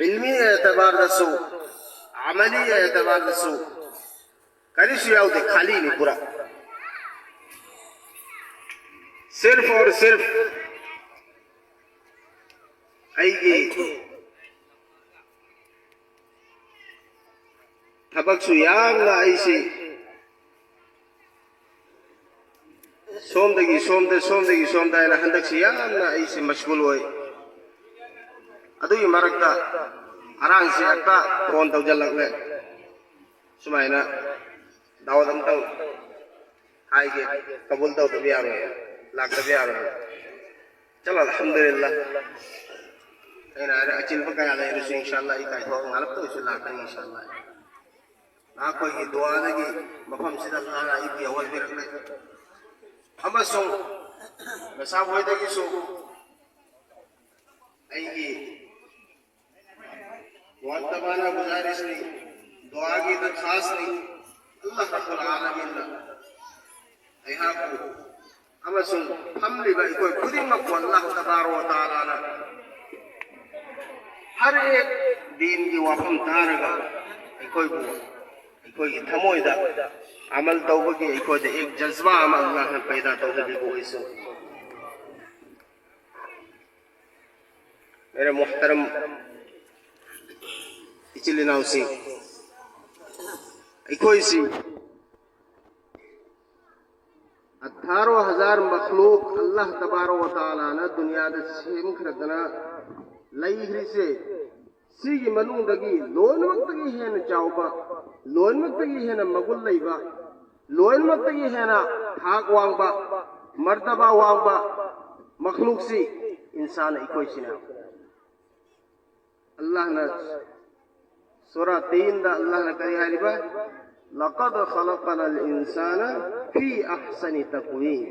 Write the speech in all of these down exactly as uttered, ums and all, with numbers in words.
ꯏಲ್ಮಿ ಎತಬಾರ್ದಸು, ಅಮಲಿ ಎತಬಾರ್ದಸು, ꯀꯔꯤꯁꯨ ꯌꯥꯎꯗꯦ, ꯈꯥꯂꯤꯅꯤ ꯄꯨꯔꯥ. ꯁꯤꯔꯐ ಔರ್ ꯁꯤꯔꯐ ꯑꯩꯒꯤ ꯊꯕꯛꯁꯨ ꯌꯥꯝꯅ ꯑꯩꯁꯤ ꯁꯣꯝꯗꯒꯤ ꯁꯣꯝꯗ, ꯁꯣꯝꯗꯒꯤ ꯁꯣꯝꯗ ꯍꯥꯏꯅ ꯍꯟꯗꯛꯁꯤ ꯌꯥꯝꯅ ꯑꯩꯁꯤ ꯃꯁꯒꯨꯜ ꯑꯣꯏ. ꯑꯗꯨꯒꯤ ꯃꯔꯛꯇ ꯑꯉꯥꯡꯁꯤ ꯍꯦꯛꯇ ꯐꯣꯟ ꯇꯧꯁꯤꯜꯂꯛꯂꯦ, ꯁꯨꯃꯥꯏꯅ ꯗꯥꯎꯗ ꯑꯝꯇꯪ ꯍꯥꯏꯒꯦ, ꯀꯕꯨꯜ ꯇꯧꯗꯕ ꯌꯥꯔꯣꯏ, ꯂꯥꯛꯇꯕ ꯌꯥꯔꯣꯏ. ꯆꯠꯂꯣ, ꯑꯜꯍꯝꯗꯨꯂꯤꯜꯂꯥ. ꯑꯩꯅ ꯍꯥꯏꯔꯦ, ꯑꯆꯤꯟꯕ ꯀꯌꯥ ꯂꯩꯔꯁꯨ ꯏꯟꯁꯥ ꯑꯜꯂꯥ ꯑꯩ ꯀꯥꯏꯊꯣꯛꯑꯒ ꯉꯥꯛꯇ ꯑꯣꯏꯁꯨ ꯂꯥꯛꯀꯅꯤ ꯏꯟꯁꯥ ꯑꯜꯂꯥ. ꯅꯈꯣꯏꯒꯤ ꯗꯨꯋꯥꯗꯒꯤ ꯃꯐꯝꯁꯤꯗ ꯑꯜꯂꯥꯍꯅ ꯑꯩꯕꯨ ꯌꯧꯍꯟꯕꯤꯔꯛꯂꯦ. ꯑꯃꯁꯨꯡ ꯃꯁꯥꯕꯣꯏꯗꯒꯤꯁꯨ ꯑꯩꯒꯤ ꯋꯥꯟ ꯇꯕꯥꯅ ꯒꯨꯖꯥꯔꯤꯁꯅꯤ, ꯗꯨꯋꯥꯒꯤ ꯗꯔꯈꯥꯁꯅꯤ, ꯑꯜꯂꯥꯍ ꯔꯕꯨꯜ ꯑꯥꯂꯃꯤꯟꯅ ꯑꯩꯍꯥꯛꯄꯨ ꯑꯃꯁꯨꯡ ꯐꯝꯂꯤꯕ ꯑꯩꯈꯣꯏ ꯈꯨꯗꯤꯡꯃꯛꯄꯨ ꯑꯜꯂꯥꯍ ꯇꯕꯥꯔꯛ ꯋ ꯇꯥꯂꯥꯅ ꯍꯔ ꯑꯦꯛ ꯗꯤꯟꯒꯤ ꯋꯥꯐꯝ ꯇꯥꯔꯒ ꯑꯩꯈꯣꯏꯕꯨ, ꯑꯩꯈꯣꯏꯒꯤ ꯊꯃꯣꯏꯗ ꯑꯃꯜ ꯇꯧꯕꯒꯤ ꯑꯩꯈꯣꯏꯗ ꯑꯦꯛ ꯖꯖꯕꯥ ꯑꯃ ꯑꯜꯂꯥꯍꯅ ꯄꯩꯗꯥ ꯇꯧꯍꯟꯕꯤꯕ ꯑꯣꯏꯁꯅꯨ. ꯃꯦꯔꯦ ꯃꯨꯍꯇꯔꯝ ꯏꯆꯤꯜ ꯏꯅꯥꯎꯁꯤꯡ, ꯑꯩꯈꯣꯏꯁꯤ ꯑꯊꯥꯔꯣ ꯍꯖꯥꯔ ꯃꯈꯂꯨꯛ ꯑꯜꯂꯥꯍ ꯇꯕꯥꯔꯛ ꯋ ꯇꯥꯂꯥꯅ ꯗꯨꯅꯤꯌꯥꯗ ꯁꯦꯝꯈ꯭ꯔꯗꯅ ꯂꯩꯈ꯭ꯔꯤꯁꯦ, ꯁꯤꯒꯤ ꯃꯅꯨꯡꯗꯒꯤ ꯂꯣꯏꯅꯃꯛꯇꯒꯤ ꯍꯦꯟꯅ ꯆꯥꯎꯕ, ꯂꯣꯏꯅꯃꯛꯇꯒꯤ ꯍꯦꯟꯅ ꯃꯒꯨꯟ ꯂꯩꯕ, ꯂꯣꯏꯅꯃꯛꯇꯒꯤ ꯍꯦꯟꯅ ꯊꯥꯛ ꯋꯥꯡꯕ, ꯃꯔꯇꯕꯥ ꯋꯥꯡꯕ ꯃꯈꯂꯨꯛꯁꯤ ꯏꯟꯁꯥꯟ ꯑꯩꯈꯣꯏꯁꯤꯅ. ꯑꯜꯂꯥꯍꯅ ꯁꯨꯔꯥ ꯇꯤꯟꯗ ꯑꯜꯂꯥꯍꯅ ꯀꯔꯤ ꯍꯥꯏꯔꯤꯕ? لقد خلقنا الإنسان في أحسن تقويم.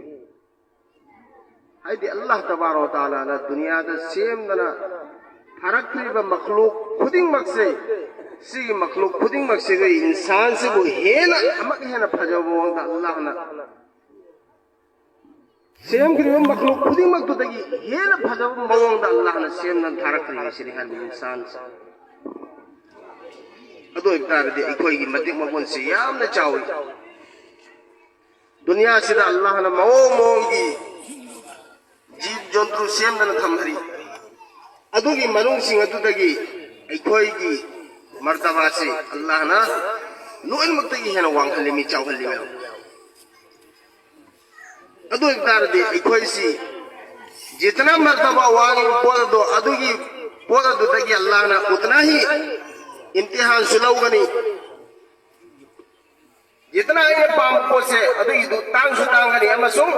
ꯍꯥꯏꯗꯤ ꯑꯜꯂꯥꯍ ꯇꯕꯥꯔꯛ ꯋ ꯇꯥꯂꯥꯅ ꯗꯨꯅꯤꯌꯥꯗ ꯁꯦꯝꯗꯅ ꯊꯥꯔꯛꯈ꯭ꯔꯤꯕ ꯃꯈꯂꯨꯛ ꯈꯨꯗꯤꯡꯃꯛꯁꯦ, ꯁꯤꯒꯤ ꯃꯈꯂꯨꯛ ꯈꯨꯗꯤꯡꯃꯛꯁꯤꯒ ꯏꯟꯁꯥꯟꯁꯤꯕꯨ ꯍꯦꯟꯅ, ꯑꯃꯛ ꯍꯦꯟꯅ ꯐꯖꯕ ꯃꯑꯣꯡꯗ ꯑꯜꯂꯥꯍꯅ ꯁꯦꯝꯈ꯭ꯔꯤꯕ ꯃꯈꯂꯨꯛ ꯈꯨꯗꯤꯡꯃꯛꯇꯨꯗꯒꯤ ꯍꯦꯟꯅ ꯐꯖꯕ ꯃꯑꯣꯡꯗ ꯑꯜꯂꯥꯍꯅ ꯁꯦꯝꯗꯨꯅ ꯊꯥꯔꯛꯈ꯭ꯔꯤꯕꯁꯤꯅꯤ ꯍꯥꯏꯕ ꯏꯟꯁꯥꯟꯁꯦ꯫ ꯑꯗꯨ ꯑꯣꯏꯕ ꯇꯥꯔꯗꯤ ꯑꯩꯈꯣꯏꯒꯤ ꯃꯇꯤꯛ ꯃꯒꯨꯟꯁꯤ ꯌꯥꯝꯅ ꯆꯥꯎꯏ꯫ ꯗꯨꯅꯤꯌꯥꯁꯤꯗ ꯑꯜꯂꯥꯍꯅ ꯃꯑꯣꯡ ꯃꯑꯣꯡꯒꯤ ꯖꯤꯕ ꯖꯟꯇꯨ ꯁꯦꯝꯗꯅ ꯊꯝꯈ꯭ꯔꯤ꯫ ꯑꯗꯨꯒꯤ ꯃꯅꯨꯡꯁꯤꯡ ꯑꯗꯨꯗꯒꯤ ꯑꯩꯈꯣꯏꯒꯤ ꯃꯔꯇꯕꯥꯁꯤ ꯑꯜꯂꯥꯍꯅ ꯂꯣꯏꯅꯃꯛꯇꯒꯤ ꯍꯦꯟꯅ ꯋꯥꯡꯍꯜꯂꯤꯃꯤ, ꯆꯥꯎꯍꯜꯂꯤꯃꯤ꯫ ꯑꯗꯨ ꯑꯣꯏꯕ ꯇꯥꯔꯗꯤ ꯑꯩꯈꯣꯏꯁꯤ ꯖꯤꯇꯅ ꯃꯔꯇꯕꯥ ꯋꯥꯡꯉꯤꯕ ꯄꯣꯠ ꯑꯗꯣ, ꯑꯗꯨꯒꯤ ꯄꯣꯠ ꯑꯗꯨꯗꯒꯤ ꯑꯜꯂꯥꯍꯅ ꯎꯇꯅ ꯍꯤ ꯏꯝꯇꯤꯍꯥꯟꯁꯨ ꯂꯧꯒꯅꯤ꯫ ꯖꯤꯇꯅ ꯑꯩꯅ ꯄꯥꯝꯕ ꯄꯣꯠꯁꯦ ꯑꯗꯨꯒꯤꯗꯨ ꯇꯥꯡꯁꯨ ꯇꯥꯡꯒꯅꯤ ꯑꯃꯁꯨꯡ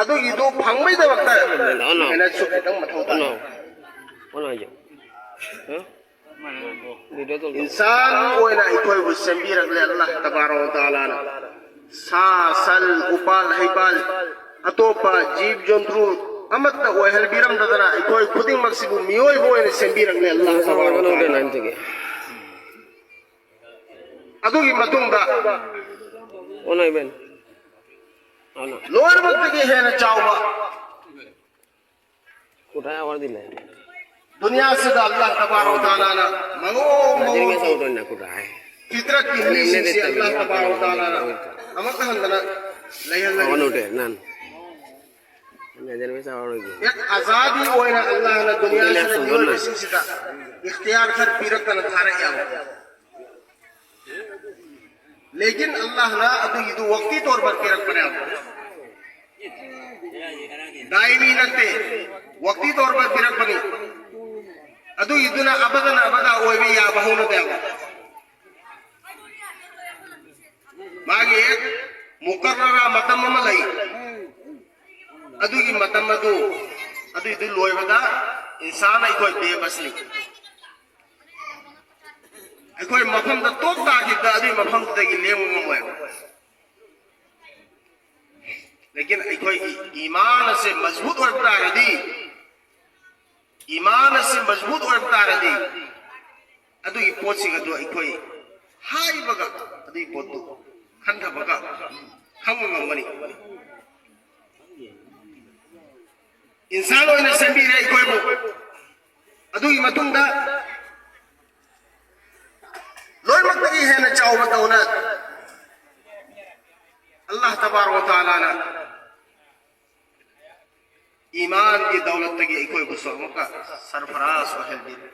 ꯑꯗꯨꯒꯤꯗꯨ ꯐꯪꯕꯩꯗꯃꯛꯇ ꯃꯦꯍꯅꯠꯁꯨ ꯈꯤꯇꯪ ꯃꯊꯧ ꯇꯥꯏ꯫ ꯏꯟꯁꯥꯟ ꯑꯣꯏꯅ ꯑꯩꯈꯣꯏꯕꯨ ꯁꯦꯝꯕꯤꯔꯛꯂꯦ ꯑꯜꯂꯥꯍ ꯇꯕꯥꯔꯛ ꯋ ꯇꯥꯂꯥꯅ꯫ ꯁꯥ, ꯁꯟ, ꯎꯄꯥꯜ, ꯍꯩꯄꯥꯜ, ꯑꯇꯣꯞꯄ ꯖꯤꯕ ꯖꯟꯇꯨ ꯑꯃꯠꯇ ꯑꯣꯏꯍꯟꯕꯤꯔꯝꯗꯗꯅ ꯑꯩꯈꯣꯏ ꯈꯨꯗꯤꯡꯃꯛꯁꯤꯕꯨ ꯃꯤꯑꯣꯏꯕ ꯑꯣꯏꯅ ꯁꯦꯝꯕꯤꯔꯛꯂꯦ ꯑꯜꯂꯥꯍ ꯇꯕꯥꯔꯛ ꯋ ꯇꯥꯂꯥꯅ꯫ ꯑꯗꯨꯒꯤ ꯃꯇꯨꯡꯗ ꯂꯣꯏꯅꯃꯛꯇꯒꯤ ꯍꯦꯟꯅ ꯆꯥꯎꯕ ꯗꯨꯅꯤꯌꯥꯁꯤꯗ ꯑꯜꯂꯥꯍ ꯇꯕꯥꯔꯛ ꯋ ꯇꯥꯂꯥꯅ ꯃꯑꯣꯡ ꯃꯑꯣꯡꯒꯤ ꯐꯤꯇ꯭ꯔꯠꯀꯤ ꯃꯤꯁꯤꯡꯁꯤ ꯑꯜꯂꯥꯍ ꯇꯕꯥꯔꯛ ꯋ ꯇꯥꯂꯥꯅ ꯑꯃꯠꯇ ꯍꯟꯗꯅ ꯂꯩꯍꯜꯂꯒꯅꯤ꯫ ꯍꯦꯛ ꯑꯖꯥꯗꯤ ꯑꯣꯏꯅ ꯑꯜꯂꯥꯍꯅ ꯗꯨꯅꯤꯌꯥꯁꯤꯗ ꯃꯤꯑꯣꯏꯕꯁꯤꯡꯁꯤꯗ ꯏꯈꯇꯤꯌꯥꯔ ꯈꯔ ꯄꯤꯔꯛꯇꯅ ꯊꯥꯔꯛꯑꯦꯕ꯫ ꯂꯦꯀꯤꯟ ꯑꯜꯂꯥꯍꯅ ꯑꯗꯨꯒꯤꯗꯨ ꯋꯛꯇꯤ ꯇꯧꯔ ꯄꯤꯔꯛꯄꯅꯦꯕ꯫ ꯗꯥꯏꯃꯤ ꯅꯠꯇꯦ, ꯋꯛꯇꯤ ꯇꯧꯔ ꯄꯤꯔꯛꯄꯅꯤ꯫ ꯑꯗꯨꯒꯤꯗꯨꯅ ꯑꯕꯗꯟ ꯑꯕꯗꯥ ꯑꯣꯏꯕ ꯌꯥꯕ ꯍꯧꯅꯗꯦꯕ꯫ ꯃꯥꯒꯤ ꯃꯨꯀꯔꯔꯥ ꯃꯇꯝ ꯑꯃ ꯂꯩ꯫ ꯑꯗꯨꯒꯤ ꯃꯇꯝ ꯑꯗꯨ, ꯑꯗꯨꯏꯗꯨ ꯂꯣꯏꯕꯗ ꯏꯟꯁꯥꯟ ꯑꯩꯈꯣꯏ ꯕꯦꯕꯁꯅꯤ꯫ ꯑꯩꯈꯣꯏ ꯃꯐꯝꯗ ꯇꯣꯛ ꯇꯥꯈꯤꯕꯗ ꯑꯗꯨꯒꯤ ꯃꯐꯝꯗꯨꯗꯒꯤ ꯂꯦꯡꯕ ꯉꯝꯃꯣꯏ꯫ ꯂꯦꯀꯤꯟ ꯑꯩꯈꯣꯏꯒꯤ ꯏꯃꯥꯟ ꯑꯁꯦ ꯃꯖꯕꯨꯠ ꯑꯣꯏꯕ ꯇꯥꯔꯗꯤ, ꯏꯃꯥꯟ ꯑꯁꯤ ꯃꯖꯕꯨꯠ ꯑꯣꯏꯕ ꯇꯥꯔꯗꯤ, ꯑꯗꯨꯒꯤ ꯄꯣꯠꯁꯤꯡ ꯑꯗꯨ ꯑꯩꯈꯣꯏ ꯍꯥꯏꯕꯒ ꯑꯗꯨꯒꯤ ꯄꯣꯠꯇꯨ ꯈꯟꯊꯕꯒ ꯈꯪꯕ ꯉꯝꯒꯅꯤ꯫ ꯏꯟꯁꯥꯟ ꯑꯣꯏꯅ ꯁꯦꯝꯕꯤꯔꯦ ꯑꯩꯈꯣꯏꯕꯨ꯫ ꯑꯗꯨꯒꯤ ꯃꯇꯨꯡꯗ ꯂꯣꯏꯅꯃꯛꯇꯒꯤ ꯍꯦꯟꯅ ꯆꯥꯎꯕ ꯗꯧꯂꯠ ꯑꯜꯂꯥꯍ ꯇꯕꯥꯔꯛ ꯋ ꯇꯥꯂꯥꯅ ꯏꯃꯥꯟꯒꯤ ꯗꯧꯂꯠꯇꯒꯤ ꯑꯩꯈꯣꯏꯕꯨꯁꯨ ꯑꯃꯨꯛꯀ ꯁꯔꯐꯔꯥꯖ ꯑꯣꯏꯍꯟꯕꯤꯔꯦ꯫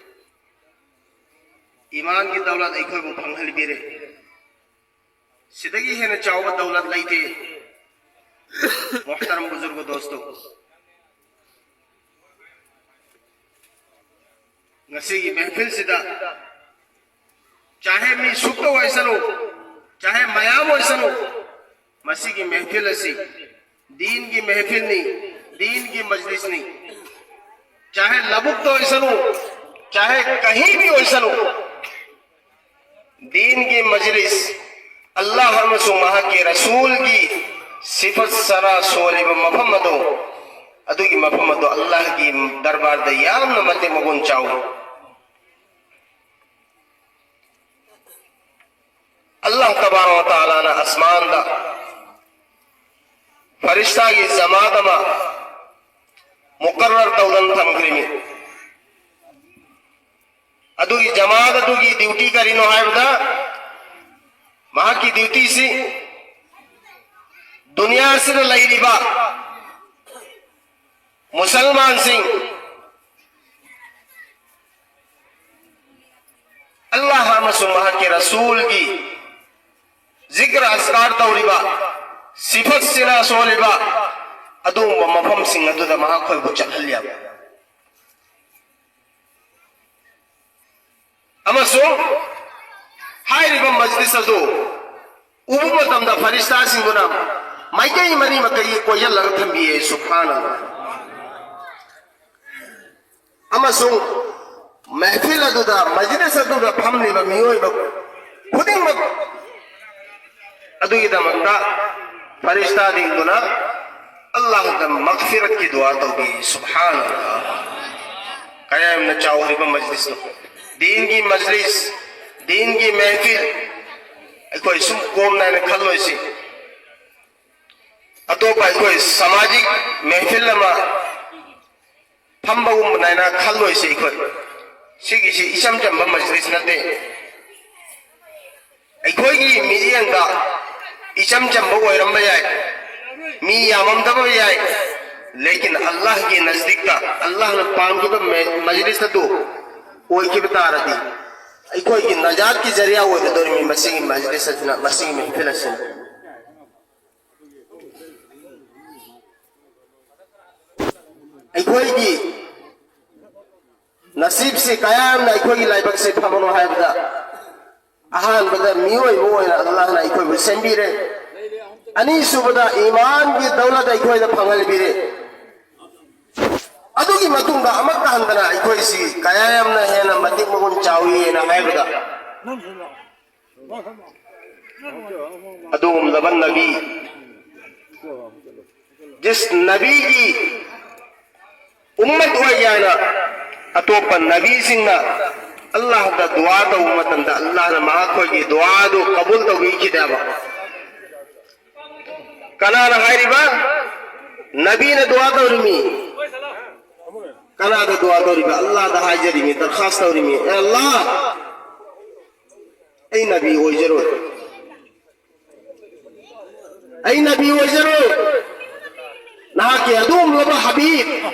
ꯏꯃꯥꯟꯒꯤ ꯗꯧꯂꯠ ꯑꯩꯈꯣꯏꯕꯨ ꯐꯪꯍꯟꯕꯤꯔꯦ꯫ ꯁꯤꯗꯒꯤ ꯍꯦꯟꯅ ꯆꯥꯎꯕ ꯗꯧꯂꯠ ꯂꯩꯇꯦ꯫ ꯃꯣꯍꯇꯔꯝ ꯕꯨꯖꯨꯔꯒ ꯗꯣꯁꯇꯣ, ꯉꯁꯤꯒꯤ ꯃꯦꯍꯐꯤꯜꯁꯤꯗ ꯆꯥꯍꯦ ꯃꯤ ꯁꯨꯛꯇ ꯑꯣꯏꯁꯅꯨ, ꯆꯥꯍꯦ ꯃꯌꯥꯝ ꯑꯣꯏꯁꯅꯨ, ꯃꯁꯤꯒꯤ ꯃꯦꯍꯐꯤꯜ ꯑꯁꯤ ꯗꯤꯟꯒꯤ ꯃꯦꯍꯐꯤꯜꯅꯤ, ꯗꯤꯟꯒꯤ ꯃꯖꯂꯤꯁꯅꯤ꯫ ꯆꯥꯍꯦ ꯂꯧꯕꯨꯛꯇ ꯑꯣꯏꯁꯅꯨ, ꯆꯥꯍꯦ ꯀꯍꯤꯡ ꯚꯤ ꯑꯣꯏꯁꯅꯨ, ꯗꯤꯟꯒꯤ ꯃꯖꯂꯤꯁ, ꯑꯜꯂꯥꯍ ꯑꯃꯁꯨꯡ ꯃꯍꯥꯛꯀꯤ ꯔꯁꯨꯜꯒꯤ ꯁꯤꯐꯠ ꯁꯅꯥ ꯁꯣꯜꯂꯤꯕ ꯃꯐꯝ ꯑꯗꯨ, ꯑꯗꯨꯒꯤ ꯃꯐꯝ ꯑꯗꯨ ꯑꯜꯂꯥꯍꯒꯤ ꯗꯔꯕꯥꯔꯗ ꯌꯥꯝꯅ ꯃꯇꯤꯛ ꯃꯒꯨꯟ ꯆꯥꯎꯏ꯫ ꯑꯜꯂꯥꯍ ꯇꯕꯥꯔꯛ ꯋ ꯇꯥꯂꯥꯅ ꯑꯁꯃꯥꯟꯗ ꯐꯔꯤꯁꯇꯥꯒꯤ ꯖꯃꯥꯠ ꯑꯃ ꯃꯨꯀꯔꯔ ꯇꯧꯗꯨꯅ ꯊꯝꯈ꯭ꯔꯤꯃꯤ꯫ ꯑꯗꯨꯒꯤ ꯖꯃꯥꯠ ꯑꯗꯨꯒꯤ ꯗ꯭ꯌꯨꯇꯤ ꯀꯔꯤꯅꯣ ꯍꯥꯏꯕꯗ, ꯃꯍꯥꯛꯀꯤ ꯗ꯭ꯌꯨꯇꯤꯁꯤ ꯗꯨꯅꯤꯌꯥꯁꯤꯗ ꯂꯩꯔꯤꯕ ꯃꯨꯁꯜꯃꯥꯟꯁꯤꯡ, ꯑꯜꯂꯥꯍ ꯑꯃꯁꯨꯡ ꯃꯍꯥꯛꯀꯤ ꯔꯁꯨꯜꯒꯤ ꯖꯤꯀ꯭ꯔ ꯑꯁꯀꯥꯔ ꯇꯧꯔꯤꯕ, ꯁꯤꯐꯠ ꯁꯤꯅꯥ ꯁꯣꯜꯂꯤꯕ ꯑꯗꯨꯒꯨꯝꯕ ꯃꯐꯝꯁꯤꯡ ꯑꯗꯨꯗ ꯃꯍꯥꯛꯈꯣꯏꯕꯨ ꯆꯠꯍꯜꯂꯤ ꯍꯥꯏꯕ꯫ ꯑꯃꯁꯨꯡ ꯍꯥꯏꯔꯤꯕ ꯃꯖꯂꯤꯁ ꯑꯗꯨ ꯎꯕ ꯃꯇꯝꯗ ꯐꯔꯤꯁꯇꯥꯁꯤꯡꯗꯨꯅ ꯃꯥꯏꯀꯩ ꯃꯔꯤ ꯃꯥꯏꯀꯩ ꯀꯣꯏꯁꯤꯜꯂꯒ ꯊꯝꯕꯤꯌꯦ꯫ ꯁꯨꯕꯍꯥꯅꯜꯂꯥꯍ꯫ ꯑꯃꯁꯨꯡ ꯃꯦꯍꯐꯤꯜ ꯑꯗꯨꯗ, ꯃꯖꯂꯤꯁ ꯑꯗꯨꯗ ꯐꯝꯂꯤꯕ ꯃꯤꯑꯣꯏꯕ ꯈꯨꯗꯤꯡꯃꯛ ꯑꯗꯨꯒꯤꯗꯃꯛꯇ ꯐꯔꯤꯁꯇꯥꯁꯤꯡꯗꯨꯅ ꯑꯜꯂꯥꯍꯗ ꯃꯒꯐꯤꯔꯠꯀꯤ ꯗꯨꯋꯥ ꯇꯧꯕꯤ꯫ ꯁꯨꯕꯍꯥꯅꯜꯂꯥꯍ꯫ ꯀꯌꯥꯝꯅ ꯆꯥꯎꯔꯤꯕ ꯃꯖꯂꯤꯁꯅꯣ! ꯗꯤꯟꯒꯤ ꯃꯖꯂꯤꯁ, ꯗꯤꯟꯒꯤ ꯃꯦꯍꯐꯤꯜ, ꯑꯩꯈꯣꯏ ꯁꯨꯝ ꯀꯣꯝꯅ ꯍꯥꯏꯅ ꯈꯜꯂꯣꯏꯁꯤ꯫ ꯑꯇꯣꯞꯄ ꯑꯩꯈꯣꯏ ꯁꯃꯥꯖꯤꯛ ꯃꯦꯍꯐꯤꯜ ꯑꯃ ꯐꯝꯕꯒꯨꯝꯕꯅꯦꯅ ꯈꯜꯂꯣꯏꯁꯤ꯫ ꯑꯩꯈꯣꯏ ꯁꯤꯒꯤꯁꯤ ꯏꯆꯝ ꯆꯝꯕ ꯃꯖꯂꯤꯁ ꯅꯠꯇꯦ꯫ ꯑꯩꯈꯣꯏꯒꯤ ꯃꯤꯠꯌꯦꯡꯗ ꯏꯆꯝ ꯆꯝꯕ ꯑꯣꯏꯔꯝꯕ ꯌꯥꯏ, ꯃꯤ ꯌꯥꯝꯃꯝꯗꯕ ꯌꯥꯏ, ꯂꯦꯀꯤꯟ ꯑꯜꯂꯥꯍꯒꯤ ꯅꯖꯗꯤꯛꯇ ꯑꯜꯂꯥꯍꯅ ꯄꯥꯝꯈꯤꯕ ꯃꯦ-, ꯃꯖꯂꯤꯁ ꯑꯗꯨ ꯑꯣꯏꯈꯤꯕ ꯇꯥꯔꯗꯤ, ꯑꯩꯈꯣꯏꯒꯤ ꯅꯖꯥꯠꯀꯤ ꯖꯔꯤꯌꯥ ꯑꯣꯏꯒꯗꯧꯔꯤꯕꯅꯤ ꯃꯁꯤꯒꯤ ꯃꯖꯂꯤꯁ ꯑꯁꯤꯅ, ꯃꯁꯤꯒꯤ ꯃꯍꯐꯤꯜ ꯑꯁꯤꯅ꯫ ꯑꯩꯈꯣꯏꯒꯤ ꯅꯁꯤꯕꯁꯤ ꯀꯌꯥꯝꯅ ꯑꯩꯈꯣꯏꯒꯤ ꯂꯥꯏꯕꯛꯁꯤ ꯐꯕꯅꯣ ꯍꯥꯏꯕꯗ, ꯑꯍꯥꯟꯕꯗ ꯃꯤꯑꯣꯏꯕ ꯑꯣꯏꯅ ꯑꯜꯂꯥꯍꯅ ꯑꯩꯈꯣꯏꯕꯨ ꯁꯦꯝꯕꯤꯔꯦ꯫ ꯑꯅꯤꯁꯨꯕꯗ ꯏꯃꯥꯟꯒꯤ ꯗꯧꯂꯠ ꯑꯩꯈꯣꯏꯗ ꯐꯪꯍꯟꯕꯤꯔꯦ꯫ ꯑꯗꯨꯒꯤ ꯃꯇꯨꯡꯗ ꯑꯃꯠꯇ ꯍꯟꯗꯅ ꯑꯩꯈꯣꯏꯁꯤ ꯀꯌꯥ ꯌꯥꯝꯅ ꯍꯦꯟꯅ ꯃꯇꯤꯛ ꯃꯒꯨꯟ ꯆꯥꯎꯏ ꯍꯥꯏꯅ ꯍꯥꯏꯕꯗ, ꯑꯗꯨꯒꯨꯝꯂꯕ ꯅꯕꯤ, ꯖꯤꯁ ꯅꯕꯤꯒꯤ ꯎꯝꯃꯠ ꯑꯣꯏ ꯍꯥꯏꯅ ꯑꯇꯣꯞꯄ ꯅꯕꯤꯁꯤꯡꯅ ꯑꯜꯂꯥꯍꯗ ꯗꯨꯋꯥ ꯇꯧꯕ ꯃꯇꯝꯗ ꯑꯜꯂꯥꯍꯅ ꯃꯍꯥꯛꯈꯣꯏꯒꯤ ꯗꯨꯋꯥꯗꯨ ꯀꯕꯨꯜ ꯇꯧꯕꯤꯈꯤꯗꯦꯕ꯫ ꯀꯅꯥꯅ ꯍꯥꯏꯔꯤꯕ? ꯅꯕꯤꯅ ꯗꯨꯋꯥ ꯇꯧꯔꯤꯃꯤ꯫ ꯀꯅꯥꯗ ꯗꯨꯋꯥ ꯇꯧꯔꯤꯕ? ꯑꯜꯂꯥꯍꯗ ꯍꯥꯏꯖꯔꯤꯃꯤ, ꯗꯔꯈꯥꯁ ꯇꯧꯔꯤꯃꯤ, "ꯑꯦ ꯑꯜꯂꯥꯍ, ꯑꯩ ꯅꯕꯤ ꯑꯣꯏꯖꯔꯣꯏ, ꯑꯩ ꯅꯕꯤ ꯑꯣꯏꯖꯔꯣꯏ, ꯅꯍꯥꯛꯀꯤ ꯑꯗꯨꯒꯨꯝꯂꯕ ꯍꯕꯤꯕ,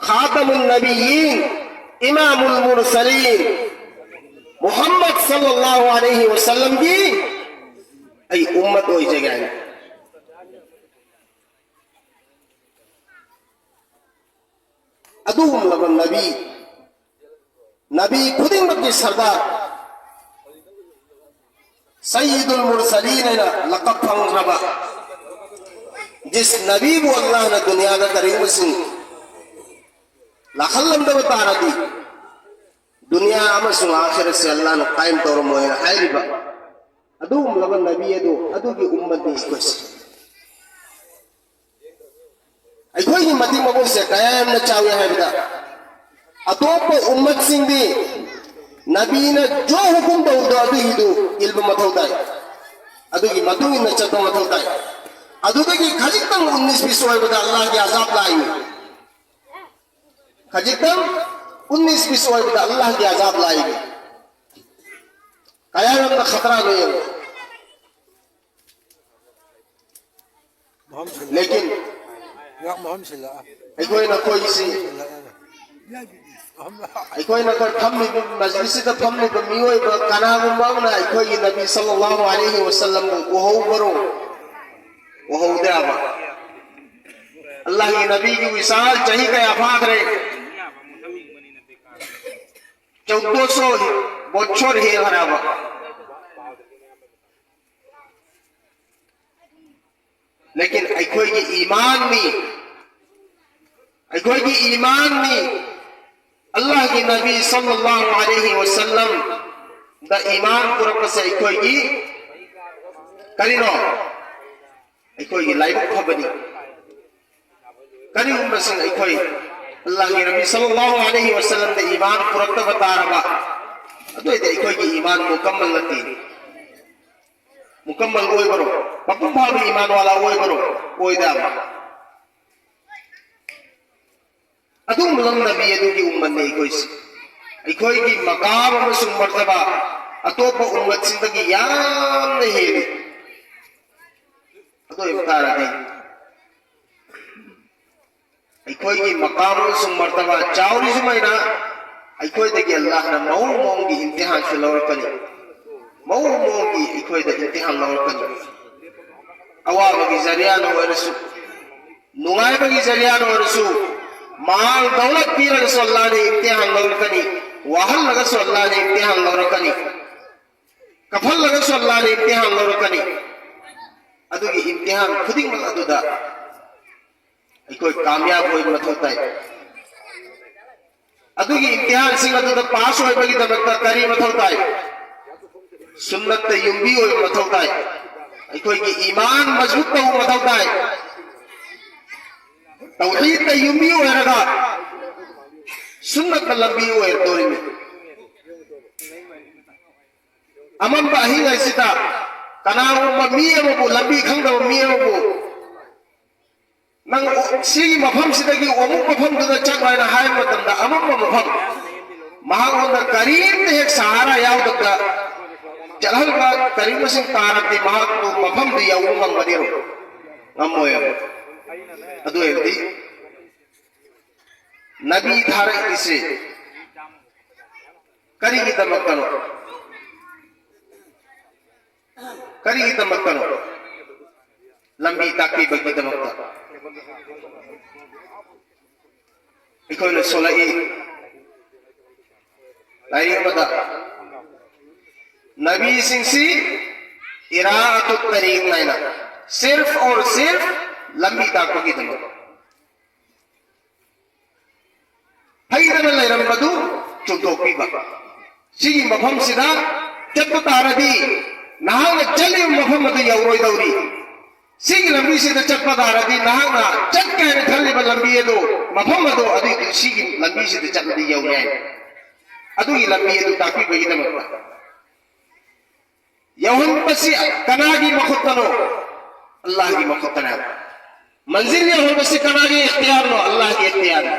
ꯈꯥꯇꯃꯨꯟ ꯅꯕꯤꯌꯤꯟ, ꯏꯃꯥꯃꯨꯜ ꯃꯨꯔꯁꯂꯤꯟ, ꯃꯨꯍꯝꯃꯗ ꯁꯜꯂꯜꯂꯥꯍꯨ ꯑꯂꯩꯍꯤ ꯋꯁꯜꯂꯝꯒꯤ ꯑꯩ ꯎꯝꯃꯠ ꯑꯣꯏꯖꯒꯦ" ꯍꯥꯏꯅ꯫ ꯑꯗꯨꯒꯨꯝꯂꯕ ꯅꯕꯤ, ꯅꯕꯤ ꯈꯨꯗꯤꯡꯃꯛꯀꯤ ꯁꯔꯗꯥꯔ, ꯁꯌꯤꯗꯨꯜ ꯃꯨꯔꯁꯂꯤꯟ ꯍꯥꯏꯅ ꯂꯀꯕ ꯐꯪꯈ꯭ꯔꯕ ꯖꯤꯁ ꯅꯕꯤꯕꯨ ꯑꯜꯂꯥꯍꯅ ꯗꯨꯅꯤꯌꯥꯗ ꯀꯔꯤꯒꯨꯝꯕꯁꯤꯡ ꯂꯥꯛꯍꯜꯂꯝꯗꯕ ꯇꯥꯔꯗꯤ, ꯗꯨꯅꯤꯌꯥ ꯑꯃꯁꯨꯡ ꯑꯥꯈꯤꯔꯠꯁꯦ ꯑꯜꯂꯥꯍꯅ ꯀꯥꯏꯝ ꯇꯧꯔꯝꯃꯣꯏ ꯍꯥꯏꯅ ꯍꯥꯏꯔꯤꯕ ꯑꯗꯨꯒꯨꯝꯂꯕ ꯅꯕꯤ ꯑꯗꯨ, ꯑꯗꯨꯒꯤ ꯎꯝꯃꯠꯅꯤ ꯑꯩꯈꯣꯏꯁꯦ꯫ ꯑꯩꯈꯣꯏꯒꯤ ꯃꯇꯤꯛ ꯃꯒꯨꯟꯁꯦ ꯀꯌꯥ ꯌꯥꯝꯅ ꯆꯥꯎꯏ ꯍꯥꯏꯕꯗ, ꯑꯇꯣꯞꯄ ꯎꯝꯃꯠꯁꯤꯡꯗꯤ ꯅꯕꯤꯅ ꯖꯣ ꯍꯨꯀꯨꯝ ꯇꯧꯕꯗꯣ ꯑꯗꯨꯒꯤꯗꯨ ꯏꯜꯕ ꯃꯊꯧ ꯇꯥꯏ, ꯑꯗꯨꯒꯤ ꯃꯇꯨꯡ ꯏꯟꯅ ꯆꯠꯄ ꯃꯊꯧ ꯇꯥꯏ꯫ ꯑꯗꯨꯗꯒꯤ ꯈꯖꯤꯛꯇꯪ ꯎꯟꯅꯤꯁ ꯄꯤꯁ ꯑꯣꯏꯕꯗ ꯑꯜꯂꯥꯍꯒꯤ ꯑꯖꯥꯕ ꯂꯥꯛꯏꯅꯤ꯫ ꯈꯖꯤꯛꯇꯪ ꯎꯟꯅꯤꯁ ꯄꯤꯁ ꯑꯣꯏꯕꯗ ꯑꯜꯂꯥꯍꯒꯤ ꯑꯖꯥꯕ ꯂꯥꯛꯏꯅꯤ꯫ ꯀꯌꯥ ꯌꯥꯝꯅ ꯈꯇꯔꯥꯅꯣ ꯌꯦꯡꯉꯣ꯫ ꯃꯍꯝ ꯁꯤꯜꯂꯛꯑꯦ꯫ ꯂꯦꯀꯤꯟ ꯌꯥꯝ ꯃꯍꯝ ꯁꯤꯜꯂꯛꯑꯦ꯫ ꯑꯩꯈꯣꯏꯅ ꯑꯩꯈꯣꯏꯒꯤꯁꯤ ꯁꯤꯜꯂꯛꯑꯦ꯫ ꯑꯩꯈꯣꯏꯅ ꯑꯩꯈꯣꯏ ꯐꯝꯂꯤꯕ ꯃꯖꯂꯤꯁꯁꯤꯗ ꯐꯝꯂꯤꯕ ꯃꯤꯑꯣꯏꯕ ꯀꯅꯥꯒꯨꯝꯕ ꯑꯃꯅ ꯑꯩꯈꯣꯏꯒꯤ ꯅꯕꯤ ꯁꯜꯂꯜꯂꯥꯍꯨ ꯑꯂꯩꯍꯤ ꯋꯁꯜꯂꯝꯕꯨ ꯎꯍꯧꯕꯔꯣ? ꯎꯍꯧꯗꯦ ꯍꯥꯏꯕ꯫ ꯑꯜꯂꯥꯍꯒꯤ ꯅꯕꯤꯒꯤ ꯋꯤꯁꯥꯜ ꯆꯍꯤ ꯀꯌꯥ ꯐꯥꯈ꯭ꯔꯦ? ꯆꯧꯗꯣꯁꯣ ꯕꯣꯠꯁꯣꯔ ꯍꯦꯜꯈ꯭ꯔꯦ ꯍꯥꯏꯕ꯫ ꯂꯦꯀꯤꯟ ꯑꯩꯈꯣꯏꯒꯤ ꯏꯃꯥꯟꯅꯤ, ꯑꯩꯈꯣꯏꯒꯤ ꯏꯃꯥꯟꯅꯤ, ꯑꯜꯂꯥꯍꯒꯤ ꯅꯕꯤ ꯁꯜꯂꯜꯂꯥꯍꯨ ꯑꯂꯩꯍꯤ ꯋꯁꯜꯂꯝꯗ ꯏꯃꯥꯟ ꯄꯨꯔꯛꯄꯁꯦ ꯑꯩꯈꯣꯏꯒꯤ ꯀꯔꯤꯅꯣ? ꯑꯩꯈꯣꯏꯒꯤ ꯂꯥꯏꯕꯛ ꯐꯕꯅꯤ꯫ ꯀꯔꯤꯒꯨꯝꯕꯁꯤꯡ ꯑꯩꯈꯣꯏ ꯑꯜꯂꯥꯍꯒꯤ ꯅꯕꯤ ꯁꯜꯂꯜꯂꯥꯍꯨ ꯑꯂꯩꯍꯤ ꯋꯁꯜꯂꯝꯗ ꯏꯃꯥꯟ ꯄꯨꯔꯛꯇꯕ ꯇꯥꯔꯕ, ꯑꯗꯨ ꯑꯣꯏꯔꯗꯤ ꯑꯩꯈꯣꯏꯒꯤ ꯏꯃꯥꯟ ꯃꯨꯀꯝꯃꯜ ꯅꯠꯇꯦ꯫ ꯃꯨꯀꯝꯃꯜ ꯑꯣꯏꯕꯔꯣ? ꯃꯄꯨꯡ ꯐꯥꯕ ꯏꯃꯥꯟ ꯋꯥꯂꯥ ꯑꯣꯏꯕꯔꯣ? ꯑꯣꯏꯗꯕ꯫ ꯑꯗꯨꯒꯨꯝꯕ ꯅꯕꯤ ꯑꯗꯨꯒꯤ ꯎꯝꯃꯠꯅꯤ ꯑꯩꯈꯣꯏꯁꯦ꯫ ꯑꯩꯈꯣꯏꯒꯤ ꯃꯀꯥꯝ ꯑꯃꯁꯨꯡ ꯃꯔꯇꯕꯥ ꯑꯇꯣꯞꯄ ꯎꯝꯃꯠꯁꯤꯡꯗꯒꯤ ꯌꯥꯝꯅ ꯍꯦꯜꯂꯤ꯫ ꯑꯗꯨ ꯑꯣꯏꯕ ꯇꯥꯔꯗꯤ ꯑꯩꯈꯣꯏꯒꯤ ꯃꯀꯥꯝ ꯑꯃꯁꯨꯡ ꯃꯔꯇꯕꯥ ꯆꯥꯎꯔꯤ ꯁꯨꯃꯥꯏꯅ ꯑꯩꯈꯣꯏꯗꯒꯤ ꯑꯜꯂꯥꯍꯅ ꯃꯑꯣꯡ ꯃꯑꯣꯡꯒꯤ ꯏꯝꯇꯤꯍꯥꯟꯁꯨ ꯂꯧꯔꯛꯀꯅꯤ꯫ ꯃꯑꯣꯡ ꯃꯑꯣꯡꯒꯤ ꯑꯩꯈꯣꯏꯗ ꯏꯝꯇꯤꯍꯥꯟ ꯂꯧꯔꯛꯀꯅꯤ꯫ ꯑꯋꯥꯕꯒꯤ ꯖꯔꯤꯌꯥꯅ ꯑꯣꯏꯔꯁꯨ, ꯅꯨꯡꯉꯥꯏꯕꯒꯤ ꯖꯔꯤꯌꯥꯅ ꯑꯣꯏꯔꯁꯨ, ꯃꯥꯜ ꯗꯧꯂꯠ ꯄꯤꯔꯒꯁꯨ ꯑꯜꯂꯥꯍꯅ ꯏꯝꯇꯤꯍꯥꯟ ꯂꯧꯔꯛꯀꯅꯤ, ꯋꯥꯍꯜꯂꯒꯁꯨ ꯑꯜꯂꯥꯍꯅ ꯏꯝꯇꯤꯍꯥꯟ ꯂꯧꯔꯛꯀꯅꯤ, ꯀꯞꯍꯜꯂꯒꯁꯨ ꯑꯜꯂꯥꯍꯅ ꯏꯝꯇꯤꯍꯥꯟ ꯂꯧꯔꯛꯀꯅꯤ꯫ ꯑꯗꯨꯒꯤ ꯏꯝꯇꯤꯍꯥꯟ ꯈꯨꯗꯤꯡꯃꯛ ꯑꯗꯨꯗ ꯑꯩꯈꯣꯏ ꯀꯥꯃꯌꯥꯕ ꯑꯣꯏꯕ ꯃꯊꯧ ꯇꯥꯏ꯫ ꯑꯗꯨꯒꯤ ꯏꯝꯇꯤꯍꯥꯟꯁꯤꯡ ꯑꯗꯨꯗ ꯄꯥꯁ ꯑꯣꯏꯕꯒꯤꯗꯃꯛꯇ ꯀꯔꯤ ꯃꯊꯧ ꯇꯥꯏ? ꯁꯨꯟꯅꯠꯇ ꯌꯨꯝꯕꯤ ꯑꯣꯏꯕ ꯃꯊꯧ ꯇꯥꯏ꯫ ꯑꯩꯈꯣꯏꯒꯤ ꯏꯃꯥꯟ ꯃꯖꯕꯨꯠ ꯇꯧꯕ ꯃꯊꯧ ꯇꯥꯏ꯫ ꯇꯧꯍꯤꯗꯇ ꯌꯨꯝꯕꯤ ꯑꯣꯏꯔꯒ ꯁꯨꯟꯅꯠꯇ ꯂꯝꯕꯤ ꯑꯣꯏꯔꯛꯇꯣꯔꯤꯅꯤ꯫ ꯑꯃꯝꯕ ꯑꯍꯤꯡ ꯑꯁꯤꯗ ꯀꯅꯥꯒꯨꯝꯕ ꯃꯤ ꯑꯃꯕꯨ, ꯂꯝꯕꯤ ꯈꯪꯗꯕ ꯃꯤ ꯑꯃꯕꯨ ꯅꯪ ꯁꯤꯒꯤ ꯃꯐꯝꯁꯤꯗꯒꯤ ꯑꯃꯨꯛ ꯃꯐꯝꯗꯨꯗ ꯆꯠꯂꯣ ꯍꯥꯏꯅ ꯍꯥꯏꯕ ꯃꯇꯝꯗ, ꯑꯃꯝꯕ ꯃꯐꯝ, ꯃꯍꯥꯛꯉꯣꯟꯗ ꯀꯔꯤꯝꯇ ꯍꯦꯛ ꯁꯍꯥꯔꯥ ꯌꯥꯎꯗꯕꯗ ꯆꯠꯍꯟꯕ, ꯀꯔꯤꯒꯨꯝꯕꯁꯤꯡ ꯇꯥꯔꯕꯗꯤ ꯃꯍꯥꯛꯄꯨ ꯃꯐꯝꯗꯨ ꯌꯧꯕ ꯉꯝꯒꯅꯤꯔꯣ? ꯉꯝꯃꯣꯏꯕ꯫ ꯑꯗꯨ ꯑꯣꯏꯔꯗꯤ ꯅꯕꯤ ꯊꯥꯔꯛꯏꯁꯦ ꯀꯔꯤꯒꯤꯗꯃꯛꯇꯅꯣ? ꯀꯔꯤꯒꯤꯗꯃꯛꯇꯅꯣ? ꯂꯝꯕꯤ ꯇꯥꯛꯄꯤꯕꯒꯤꯗꯃꯛꯇ꯫ ꯑꯩꯈꯣꯏꯅ ꯁꯣꯜꯂꯛꯏ ꯂꯥꯏꯔꯤꯛ ꯑꯃꯗ, ꯅꯕꯤꯁꯤꯡꯁꯤ ꯏꯔꯥ ꯑꯇꯨꯠ ꯇꯔꯤꯛ ꯅꯥꯏꯅ, self or self, ꯂꯝꯕꯤ ꯇꯥꯛꯄꯒꯤꯗꯃꯛ꯫ ꯐꯩꯗꯅ ꯂꯩꯔꯝꯕꯗꯨ ꯆꯨꯝꯊꯣꯛꯄꯤꯕ꯫ ꯁꯤꯒꯤ ꯃꯐꯝꯁꯤꯗ ꯆꯠꯄ ꯇꯥꯔꯗꯤ ꯅꯍꯥꯛꯅ ꯆꯠꯂꯤꯕ ꯃꯐꯝ ꯑꯗꯨ ꯌꯧꯔꯣꯏꯗꯧꯔꯤ꯫ ꯁꯤꯒꯤ ꯂꯝꯕꯤꯁꯤꯗ ꯆꯠꯄ ꯇꯥꯔꯗꯤ ꯅꯍꯥꯛꯅ ꯆꯠꯀꯦ ꯍꯥꯏꯅ ꯈꯜꯂꯤꯕ ꯂꯝꯕꯤ ꯑꯗꯨ, ꯃꯐꯝ ꯑꯗꯨ, ꯑꯗꯨꯏꯗꯨ ꯁꯤꯒꯤ ꯂꯝꯕꯤꯁꯤꯗ ꯆꯠꯂꯗꯤ ꯌꯧ ꯌꯥꯏ꯫ ꯑꯗꯨꯒꯤ ꯂꯝꯕꯤ ꯑꯗꯨ ꯇꯥꯛꯄꯤꯕꯒꯤꯗꯃꯛꯇ꯫ ꯌꯧꯍꯟꯕꯁꯤ ꯀꯅꯥꯒꯤ ꯃꯈꯨꯠꯇꯅꯣ? ꯑꯜꯂꯥꯍꯒꯤ ꯃꯈꯨꯠꯇꯅꯦ꯫ ꯃꯟꯖꯤꯜ ꯌꯧꯍꯟꯕꯁꯤ ꯀꯅꯥꯒꯤ ꯏꯈꯇꯤꯌꯥꯔꯅꯣ? ꯑꯜꯂꯥꯍꯒꯤ ꯏꯈꯇꯤꯌꯥꯔꯅꯤ꯫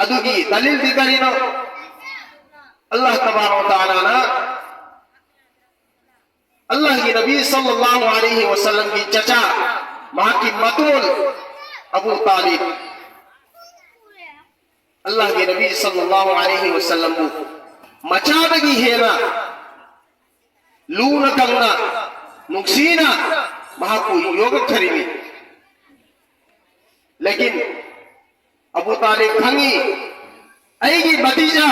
ꯑꯗꯨꯒꯤ ꯗꯂꯤꯜꯗꯤ ꯀꯔꯤꯅꯣ? ꯑꯜꯂꯥꯍ ꯇꯕꯥꯔꯛ ꯋ ꯇꯥꯂꯥꯅ ꯑꯜꯂꯥꯍꯒꯤ ꯅꯕꯤ ꯁꯜꯂꯜꯂꯥꯍꯨ ꯑꯂꯩꯍꯤ ꯋꯁꯜꯂꯝꯒꯤ ꯆꯆꯥ, ꯃꯍꯥꯛꯀꯤ ꯃꯇꯣꯜ ꯑꯕꯨ ꯇꯥꯂꯤꯕ, ꯑꯜꯂꯥꯍꯒꯤ ꯅꯕꯤ ꯁꯜꯂꯜꯂꯥꯍꯨ ꯑꯂꯩꯍꯤ ꯋꯁꯜꯂꯝꯕꯨ ꯃꯆꯥꯗꯒꯤ ꯍꯦꯟꯅ ꯂꯨꯅ ꯇꯧꯅ, ꯅꯨꯡꯁꯤꯅ ꯃꯍꯥꯛꯄꯨ ꯌꯣꯛꯂꯛꯈꯔꯤꯕꯅꯤ꯫ ꯂꯦꯀꯤꯟ ꯑꯕꯨ ꯇꯥꯂꯤꯕ ꯈꯪꯏ, ꯑꯩꯒꯤ ꯚꯇꯤꯖꯥ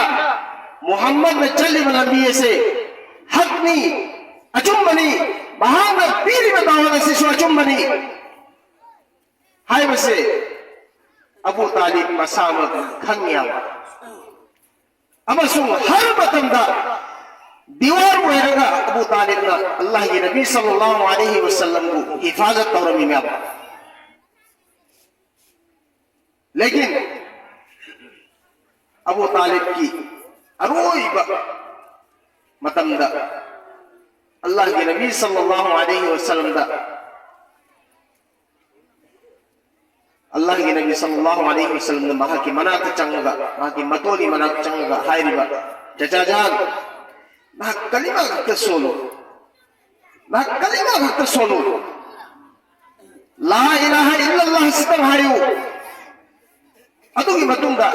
ꯃꯨꯍꯝꯃꯗꯅ ꯆꯠꯂꯤꯕ ꯂꯝꯕꯤ ꯑꯁꯦ ꯍꯛꯅꯤ, ꯑꯆꯨꯝꯕꯅꯤ, ꯃꯍꯥꯛꯅ ꯄꯤꯔꯤꯕ ꯗꯥꯋꯥꯠ ꯑꯁꯤꯁꯨ ꯑꯆꯨꯝꯕꯅꯤ ꯍꯥꯏꯕꯁꯦ ꯑꯕꯨ ꯇꯥꯂꯤꯕ ꯃꯁꯥꯃꯛ ꯈꯪꯉꯦꯕ꯫ ꯑꯃꯁꯨꯡ ꯍꯔ ꯃꯇꯝꯗ ꯗꯤꯋꯥꯔ ꯑꯣꯏꯔꯒ ꯑꯕꯨ ꯇꯥꯂꯤꯕꯅ ꯑꯜꯂꯥꯍꯒꯤ ꯅꯕꯤ ꯁꯜꯂꯜꯂꯥꯍꯨ ꯑꯂꯩꯍꯤ ꯋꯁꯜꯂꯝꯕꯨ ꯍꯤꯐꯥꯖꯠ ꯇꯧꯔꯝꯃꯤꯅꯦꯕ꯫ ꯂꯦꯀꯤꯟ ꯑꯕꯨ ꯇꯥꯂꯤꯕꯀꯤ ꯑꯔꯣꯏꯕ ꯃꯇꯝꯗ ꯑꯜꯂꯥꯍꯒꯤ ꯅꯕꯤ ꯁꯜꯂꯜꯂꯥꯍꯨ ꯑꯂꯩꯍꯤ ꯋꯥꯁꯜꯂꯝꯗ, ꯑꯜꯂꯥꯍꯒꯤ ꯅꯕꯤ ꯁꯜꯂꯜꯂꯥꯍꯨ ꯑꯂꯩꯍꯤ ꯋꯥꯁꯜꯂꯝꯗ ꯃꯍꯥꯛꯀꯤ ꯃꯅꯥꯛꯇ ꯆꯪꯉꯒ, ꯃꯍꯥꯛꯀꯤ ꯃꯇꯣꯟꯒꯤ ꯃꯅꯥꯛꯇ ꯆꯪꯉꯒ ꯍꯥꯏꯔꯤꯕ, ꯆꯆꯥꯖꯥꯟ, ꯅꯍꯥꯛ ꯀꯂꯤꯃꯥ ꯈꯛꯇ ꯁꯣꯜꯂꯨ, ꯅꯍꯥꯛ ꯀꯂꯤꯃꯥ ꯈꯛꯇ ꯁꯣꯜꯂꯨ, ꯂꯥ ꯏꯂꯥꯍ ꯏꯜꯂꯜꯂꯥꯍ ꯁꯤꯇꯪ ꯍꯥꯏꯌꯨ, ꯑꯗꯨꯒꯤ ꯃꯇꯨꯡꯗ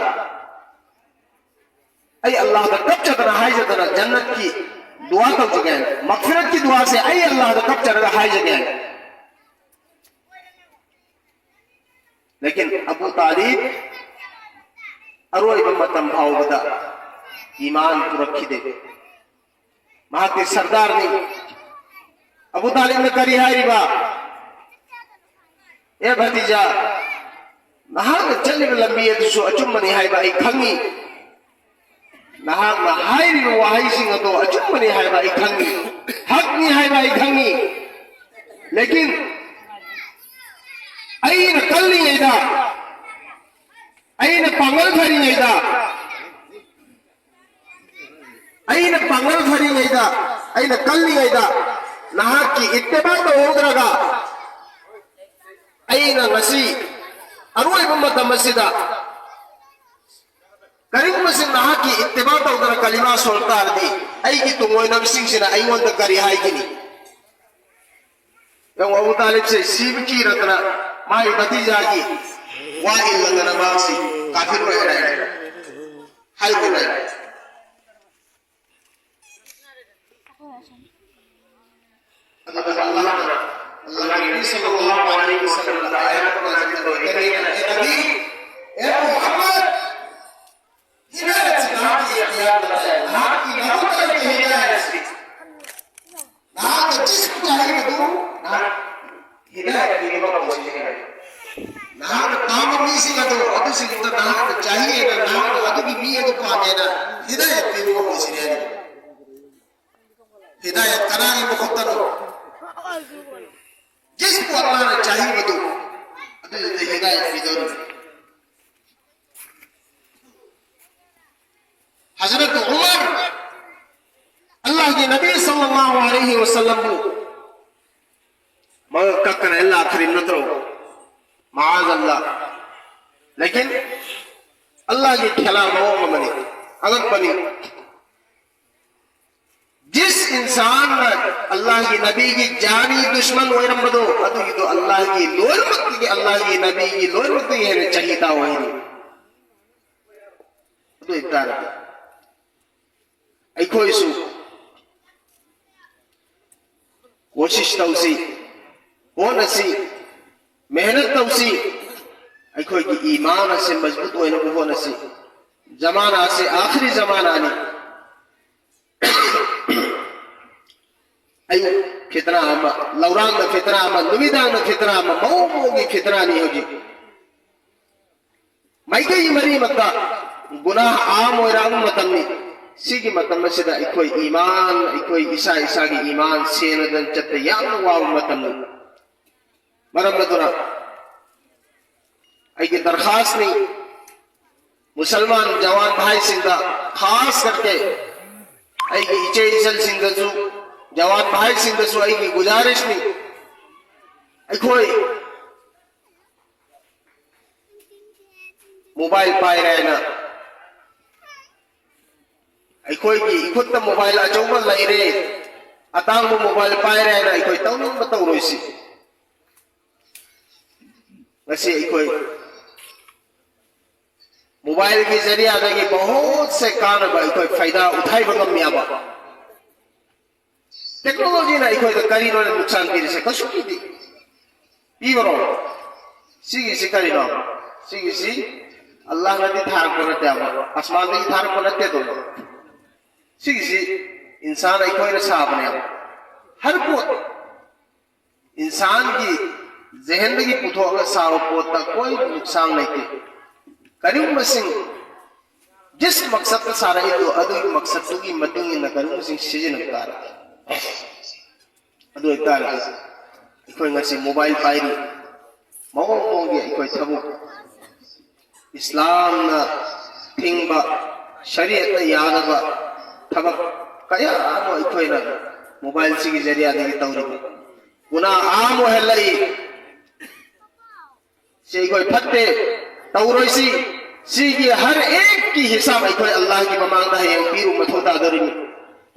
ꯑꯩ ꯑꯜꯂꯥꯍꯗ ꯀꯞꯆꯗꯅ ꯍꯥꯏꯖꯗꯅ ꯖꯟꯅꯠꯀꯤ ꯗꯨꯋꯥ ꯇꯧꯖꯒꯦ, ꯃꯒꯐꯤꯔꯠꯀꯤ ꯗꯨꯋꯥꯁꯦ ꯑꯩ ꯑꯜꯂꯥꯍꯗ ꯀꯞꯆꯔꯒ ꯍꯥꯏꯖꯒꯦ꯫ ꯂꯦꯀꯤꯟ ꯑꯕꯨ ꯇꯥꯂꯤꯕ ꯑꯔꯣꯏꯕ ꯃꯇꯝ ꯐꯥꯎꯕꯗ ꯏꯃꯥꯟ ꯄꯨꯔꯛꯈꯤꯗꯦ꯫ ꯃꯍꯥꯛꯀꯤ ꯁꯔꯗꯥꯔꯅꯤ꯫ ꯑꯕꯨ ꯇꯥꯂꯤꯕꯅ ꯀꯔꯤ ꯍꯥꯏꯔꯤꯕ? ꯑꯦ ꯚꯇꯤꯖꯥ, ꯅꯍꯥꯛꯅ ꯆꯠꯂꯤꯕ ꯂꯝꯕꯤ ꯑꯗꯨꯁꯨ ꯑꯆꯨꯝꯕꯅꯤ ꯍꯥꯏꯕ ꯑꯩ ꯈꯪꯉꯤ꯫ ꯅꯍꯥꯛꯅ ꯍꯥꯏꯔꯤꯕ ꯋꯥꯍꯩꯁꯤꯡ ꯑꯗꯣ ꯑꯆꯨꯝꯕꯅꯤ ꯍꯥꯏꯕ ꯑꯩ ꯈꯪꯉꯤ, ꯍꯛꯅꯤ ꯍꯥꯏꯕ ꯑꯩ ꯈꯪꯉꯤ꯫ ꯂꯦꯀꯤꯟ ꯑꯩꯅ ꯀꯜꯂꯤꯉꯩꯗ, ꯑꯩꯅ ꯄꯥꯡꯒꯜ ꯐꯔꯤꯉꯩꯗ, ꯑꯩꯅ ꯄꯥꯡꯒꯜ ꯐꯔꯤꯉꯩꯗ, ꯑꯩꯅ ꯀꯜꯂꯤꯉꯩꯗ ꯅꯍꯥꯛꯀꯤ ꯏꯠꯇꯤꯕꯥ ꯇꯧꯍꯧꯗ꯭ꯔꯒ, ꯑꯩꯅ ꯉꯁꯤ ꯑꯔꯣꯏꯕ ꯃꯇꯝ ꯑꯁꯤꯗ ꯀꯔꯤꯒꯨꯝꯕꯁꯤ ꯅꯍꯥꯛꯀꯤ ꯏꯠꯇꯤꯕꯥ ꯇꯧꯗꯅ ꯀꯂꯤꯃꯥ ꯁꯣꯟ ꯇꯥꯔꯗꯤ, ꯑꯩꯒꯤ ꯇꯨꯡꯑꯣꯏꯅꯕꯁꯤꯡꯁꯤꯅ ꯑꯩꯉꯣꯟꯗ ꯀꯔꯤ ꯍꯥꯏꯒꯅꯤ? ꯌꯦꯡꯉꯨ, ꯑꯕꯨ ꯇꯥꯂꯤꯕꯁꯦ ꯁꯤꯕ ꯀꯤꯔꯗꯅ ꯃꯥꯒꯤ ꯚꯇꯤꯖꯥꯒꯤ ꯋꯥ ꯏꯜꯂꯗꯅ ꯃꯍꯥꯛꯁꯤ ꯀꯥꯐꯤꯔ ꯑꯣꯏꯈ꯭ꯔꯦ, ꯍꯥꯏꯔꯨꯔꯦ꯫ ꯑꯗꯨꯒ ꯑꯜꯂꯥꯍꯅ, ꯑꯜꯂꯥꯍꯒꯤ ꯅꯕꯤ ꯁꯜꯂꯜꯂꯥꯍꯨ ꯑꯂꯩꯍꯤ ꯋꯥꯁꯜꯂꯝꯗ ꯑꯥꯌꯠ ꯅꯥꯖꯤꯜ ꯇꯧꯔꯤ, ꯀꯔꯤ ꯍꯥꯏꯅ? ꯑꯦ ꯅꯕꯤ, ꯑꯦ ꯃꯨꯍꯝꯃꯗ, ꯍꯤꯗꯥꯌꯠꯁꯤ ꯅꯍꯥꯛꯀꯤ ꯏꯈꯇꯤꯌꯥꯔꯗ ꯂꯩ, ꯅꯍꯥꯛꯀꯤ ꯅꯈꯨꯠꯇ ꯂꯩ ꯍꯤꯗꯥꯌꯠꯁꯤ꯫ ꯅꯍꯥꯛꯅ ꯖꯤꯁꯄꯨ ꯆꯥꯍꯤꯕꯗꯨ ꯅꯍꯥꯛ ꯍꯤꯗꯥꯌꯠ ꯄꯤꯅꯕ ꯀꯣꯁꯤꯁ ꯇꯧ꯫ ꯅꯍꯥꯛꯅ ꯄꯥꯝꯕ ꯃꯤꯁꯤꯡ ꯑꯗꯨ, ꯑꯗꯨꯁꯤꯡꯗꯨꯗ ꯅꯍꯥꯛꯅ ꯆꯥꯍꯤ ꯍꯥꯏꯅ ꯅꯍꯥꯛꯅ ꯑꯗꯨꯒꯤ ꯃꯤ ꯑꯗꯨ ꯄꯥꯝꯃꯦꯅ ꯍꯤꯗꯥꯌꯠ ꯄꯤꯅꯕ ꯀꯣꯁꯤꯁ ꯇꯧ꯫ ꯍꯤꯗꯥꯌꯠ ꯀꯅꯥꯒꯤ ꯃꯈꯨꯠꯇꯅꯣ? ꯖꯤꯁꯄꯨ ꯑꯜꯂꯥꯍꯅ ꯆꯥꯍꯤꯕꯗꯨ ꯑꯗꯨꯗꯨꯗ ꯍꯤꯗꯥꯌꯠ ꯄꯤꯗꯧꯔꯤꯕꯅꯤ꯫ ꯍꯖꯔꯠ ꯎꯃꯔ, ꯑꯜꯂꯥꯍꯒꯤ ꯅꯕꯤ ꯁꯜꯂꯜꯂꯥꯍꯨ ꯑꯂꯩꯍꯤ ꯈꯔꯤꯝ ꯅꯠꯇ꯭ꯔꯣ? ꯃꯥꯑꯥꯖ ꯑꯜꯂꯥ꯫ ꯂꯦꯀꯤꯟ ꯑꯜꯂꯥꯍꯒꯤ ꯈꯦꯂꯥ ꯃꯑꯣꯡ ꯑꯃꯅꯤ, ꯑꯉꯛꯄꯅꯤ꯫ ꯖꯤꯁ ꯏꯟꯁꯥꯟꯅ ꯑꯜꯂꯥꯍꯒꯤ ꯅꯕꯤꯒꯤ ꯖꯥꯅꯤ ꯗꯨꯁꯃꯟ ꯑꯣꯏꯔꯝꯕꯗꯣ, ꯑꯗꯨꯒꯤꯗꯣ ꯑꯜꯂꯥꯍꯒꯤ ꯂꯣꯏꯅꯃꯛꯇꯒꯤ, ꯑꯜꯂꯥꯍꯒꯤ ꯅꯕꯤꯒꯤ ꯂꯣꯏꯅꯃꯛꯇꯒꯤ ꯍꯦꯟꯅ ꯆꯍꯤꯗꯥ ꯑꯣꯏꯔꯤ꯫ ꯑꯗꯨ ꯑꯣꯏꯇꯥꯔꯗꯤ ꯑꯩꯈꯣꯏꯁꯨ ꯀꯣꯁꯤꯁ ꯇꯧꯁꯤ, ꯍꯣꯠꯅꯁꯤ, ꯃꯦꯍꯅꯠ ꯇꯧꯁꯤ, ꯑꯩꯈꯣꯏꯒꯤ ꯏꯃꯥꯟ ꯑꯁꯤ ꯃꯖꯕꯨꯠ ꯑꯣꯏꯅꯕ ꯍꯣꯠꯅꯁꯤ꯫ ꯖꯃꯥꯅꯥ ꯑꯁꯤ ꯑꯥꯈꯤꯔꯤ ꯖꯃꯥꯅꯥꯅꯤ꯫ ꯑꯌꯨꯛ ꯐꯤꯇꯅꯥ ꯑꯃ, ꯂꯧꯔꯥꯡꯗ ꯐꯤꯇꯅꯥ ꯑꯃ, ꯅꯨꯃꯤꯗꯥꯡꯗ ꯐꯤꯇꯅꯥ ꯑꯃ, ꯃꯑꯣꯡ ꯃꯑꯣꯡꯒꯤ ꯐꯤꯇꯅꯥꯅꯤ ꯍꯧꯖꯤꯛ꯫ ꯃꯥꯏꯀꯩ ꯃꯔꯤꯃꯛꯇ ꯒꯨꯅꯥꯍ ꯑꯥꯝ ꯑꯣꯏꯔꯛꯑꯕ ꯃꯇꯝꯅꯤ꯫ ꯁꯤꯒꯤ ꯃꯇꯝ ꯑꯁꯤꯗ ꯑꯩꯈꯣꯏ ꯏꯃꯥꯟ, ꯑꯩꯈꯣꯏ ꯏꯁꯥ ꯏꯁꯥꯒꯤ ꯏꯃꯥꯟ ꯁꯦꯟꯅꯗꯅ ꯆꯠꯄ ꯌꯥꯝꯅ ꯋꯥꯕ ꯃꯇꯝꯅꯤ꯫ ꯃꯔꯝ ꯑꯗꯨꯅ ꯑꯩꯒꯤ ꯗꯔꯈꯥꯁꯅꯤ, ꯃꯨꯁꯜꯃꯥꯟ ꯖꯋꯥꯟ ꯚꯥꯏꯁꯤꯡꯗ, ꯈꯥꯁ ꯀꯔꯀꯦ ꯑꯩꯒꯤ ꯏꯆꯦ ꯏꯆꯜꯁꯤꯡꯗꯁꯨ, ꯖꯋꯥꯟ ꯚꯥꯏꯁꯤꯡꯗꯁꯨ ꯑꯩꯒꯤ ꯒꯨꯖꯥꯔꯤꯁꯅꯤ, ꯑꯩꯈꯣꯏ ꯃꯣꯕꯥꯏꯜ ꯄꯥꯏꯔꯦ ꯍꯥꯏꯅ, ꯑꯩꯈꯣꯏꯒꯤ ꯏꯈꯨꯠꯇ ꯃꯣꯕꯥꯏꯜ ꯑꯆꯧꯕ ꯂꯩꯔꯦ, ꯑꯇꯥꯡꯕ ꯃꯣꯕꯥꯏꯜ ꯄꯥꯏꯔꯦ ꯍꯥꯏꯅ ꯑꯩꯈꯣꯏ ꯇꯧꯅꯤꯡꯕ ꯇꯧꯔꯣꯏꯁꯤ꯫ ꯉꯁꯤ ꯑꯩꯈꯣꯏ ꯃꯣꯕꯥꯏꯜꯒꯤ ꯖꯔꯤꯌꯥꯗꯒꯤ ꯕꯍꯨꯠ ꯁꯦ ꯀꯥꯟꯅꯕ ꯑꯩꯈꯣꯏ ꯐꯥꯏꯗꯥ ꯎꯊꯥꯏꯕ ꯉꯝꯃꯦꯕ꯫ ꯇꯦꯛꯅꯣꯂꯣꯖꯤꯅ ꯑꯩꯈꯣꯏꯗ ꯀꯔꯤꯅꯣ ꯅꯨꯡꯁꯥꯟ ꯄꯤꯔꯤꯁꯦ? ꯀꯩꯁꯨ ꯄꯤꯗꯦ꯫ ꯄꯤꯕꯔꯣ? ꯁꯤꯒꯤꯁꯤ ꯀꯔꯤꯅꯣ? ꯁꯤꯒꯤꯁꯤ ꯑꯜꯂꯥꯍꯅꯗꯤ ꯊꯥꯔꯛꯄ ꯅꯠꯇꯦꯕ, ꯑꯁꯃꯥꯟꯗꯒꯤ ꯊꯥꯔꯛꯄ ꯅꯠꯇꯦ ꯑꯗꯨꯝ꯫ ꯁꯤꯒꯤꯁꯤ ꯏꯟꯁꯥꯟ ꯑꯩꯈꯣꯏꯅ ꯁꯥꯕꯅꯦꯕ꯫ ꯍꯔ ꯄꯣꯠ ꯏꯟꯁꯥꯟꯒꯤ ꯖꯦꯍꯦꯟꯗꯒꯤ ꯄꯨꯊꯣꯛꯑꯒ ꯁꯥꯕ ꯄꯣꯠꯇ ꯀꯣꯏ ꯅꯨꯡꯁꯥꯡ ꯂꯩꯇꯦ꯫ ꯀꯔꯤꯒꯨꯝꯕꯁꯤꯡ ꯖꯤꯁ ꯃꯛꯁꯠꯇ ꯁꯥꯔꯛꯏꯗꯣ ꯑꯗꯨꯒꯤ ꯃꯛꯁꯠꯇꯨꯒꯤ ꯃꯇꯨꯡ ꯏꯟꯅ ꯀꯔꯤꯒꯨꯝꯕꯁꯤꯡ ꯁꯤꯖꯤꯟꯅꯕ ꯇꯥꯔꯦ꯫ ꯑꯗꯨ ꯑꯣꯏꯇꯥꯔꯗꯤ ꯑꯩꯈꯣꯏ ꯉꯁꯤ ꯃꯣꯕꯥꯏꯜ ꯄꯥꯏꯔꯤ, ꯃꯑꯣꯡ ꯃꯑꯣꯡꯒꯤ ꯑꯩꯈꯣꯏ ꯊꯕꯛ, ꯏꯁꯂꯥꯝꯅ ꯊꯤꯡꯕ, ꯁꯔꯤꯌꯠꯅ ꯌꯥꯗꯕ ꯊꯕꯛ ꯀꯌꯥ ꯑꯃ ꯑꯩꯈꯣꯏꯅ ꯃꯣꯕꯥꯏꯜꯁꯤꯒꯤ ꯖꯔꯤꯌꯥꯗꯒꯤ ꯇꯧꯔꯤꯕ꯫ ꯒꯨꯅꯥ ꯑꯥꯝ ꯑꯣꯏꯍꯜꯂꯛꯏ꯫ ꯁꯤ ꯑꯩꯈꯣꯏ ꯐꯠꯇꯦ, ꯇꯧꯔꯣꯏꯁꯤ꯫ ꯁꯤꯒꯤ ꯍꯔ ꯑꯦꯛꯀꯤ ꯍꯤꯁꯥꯕ ꯑꯩꯈꯣꯏ ꯑꯜꯂꯥꯍꯒꯤ ꯃꯃꯥꯡꯗ ꯍꯌꯦꯡ ꯄꯤꯔꯨ ꯃꯊꯧ ꯇꯥꯗꯣꯔꯤꯕꯅꯤ꯫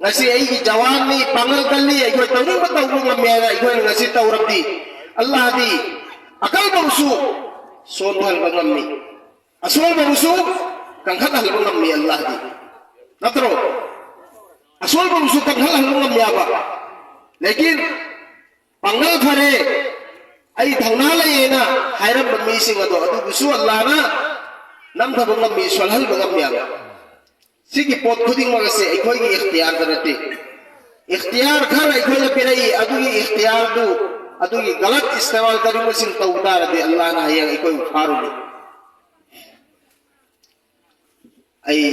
ꯉꯁꯤ ꯑꯩꯒꯤ ꯖꯋꯥꯟꯅꯤ, ꯄꯥꯡꯒꯜ ꯀꯜꯂꯤ, ꯑꯩꯈꯣꯏ ꯇꯧꯅꯤꯡꯕ ꯇꯧꯕ ꯉꯝꯃꯦ ꯍꯥꯏꯅ ꯑꯩꯈꯣꯏꯅ ꯉꯁꯤ ꯇꯧꯔꯕꯗꯤ, ꯑꯜꯂꯥꯍꯗꯤ ꯑꯀꯜꯕꯕꯨꯁꯨ ꯁꯣꯟꯊꯍꯟꯕ ꯉꯝꯃꯤ, ꯑꯁꯣꯟꯕꯕꯨꯁꯨ ꯀꯟꯈꯠꯍꯟꯕ ꯉꯝꯃꯤ ꯑꯜꯂꯥꯍꯗꯤ꯫ ꯅꯠꯇ꯭ꯔꯣ? ꯑꯁꯣꯟꯕꯕꯨꯁꯨ ꯀꯟꯈꯠꯍꯟꯕ ꯉꯝꯃꯦꯕ꯫ ꯂꯦꯀꯤꯟ ꯄꯥꯡꯒꯜ ꯐꯔꯦ, ꯑꯩ ꯊꯧꯅꯥ ꯂꯩꯌꯦꯅ ꯍꯥꯏꯔꯝꯕ ꯃꯤꯁꯤꯡ ꯑꯗꯣ ꯑꯗꯨꯕꯨꯁꯨ ꯑꯜꯂꯥꯍꯅ ꯅꯝꯊꯕ ꯉꯝꯃꯤ, ꯁꯣꯜꯍꯟꯕ ꯉꯝꯃꯦꯕ꯫ ꯁꯤꯒꯤ ꯄꯣꯠ ꯈꯨꯗꯤꯡꯃꯛ ꯑꯁꯤ ꯑꯩꯈꯣꯏꯒꯤ ꯏꯈꯇꯤꯌꯥꯔꯗ ꯅꯠꯇꯦ꯫ ꯏꯈꯇꯤꯌꯥꯔ ꯈꯔ ꯑꯩꯈꯣꯏꯅ ꯄꯤꯔꯛꯏ, ꯑꯗꯨꯒꯤ ꯏꯈꯇꯤꯌꯥꯔꯗꯨ, ꯑꯗꯨꯒꯤ ꯒꯂꯠ ꯏꯁꯇꯦꯃꯥꯜ ꯀꯔꯤꯒꯨꯝꯕꯁꯤꯡ ꯇꯧꯕ ꯇꯥꯔꯗꯤ ꯑꯜꯂꯥꯍꯅ ꯍꯌꯦꯡ ꯑꯩꯈꯣꯏꯕꯨ ꯐꯥꯔꯨꯅꯤ꯫ ꯑꯩ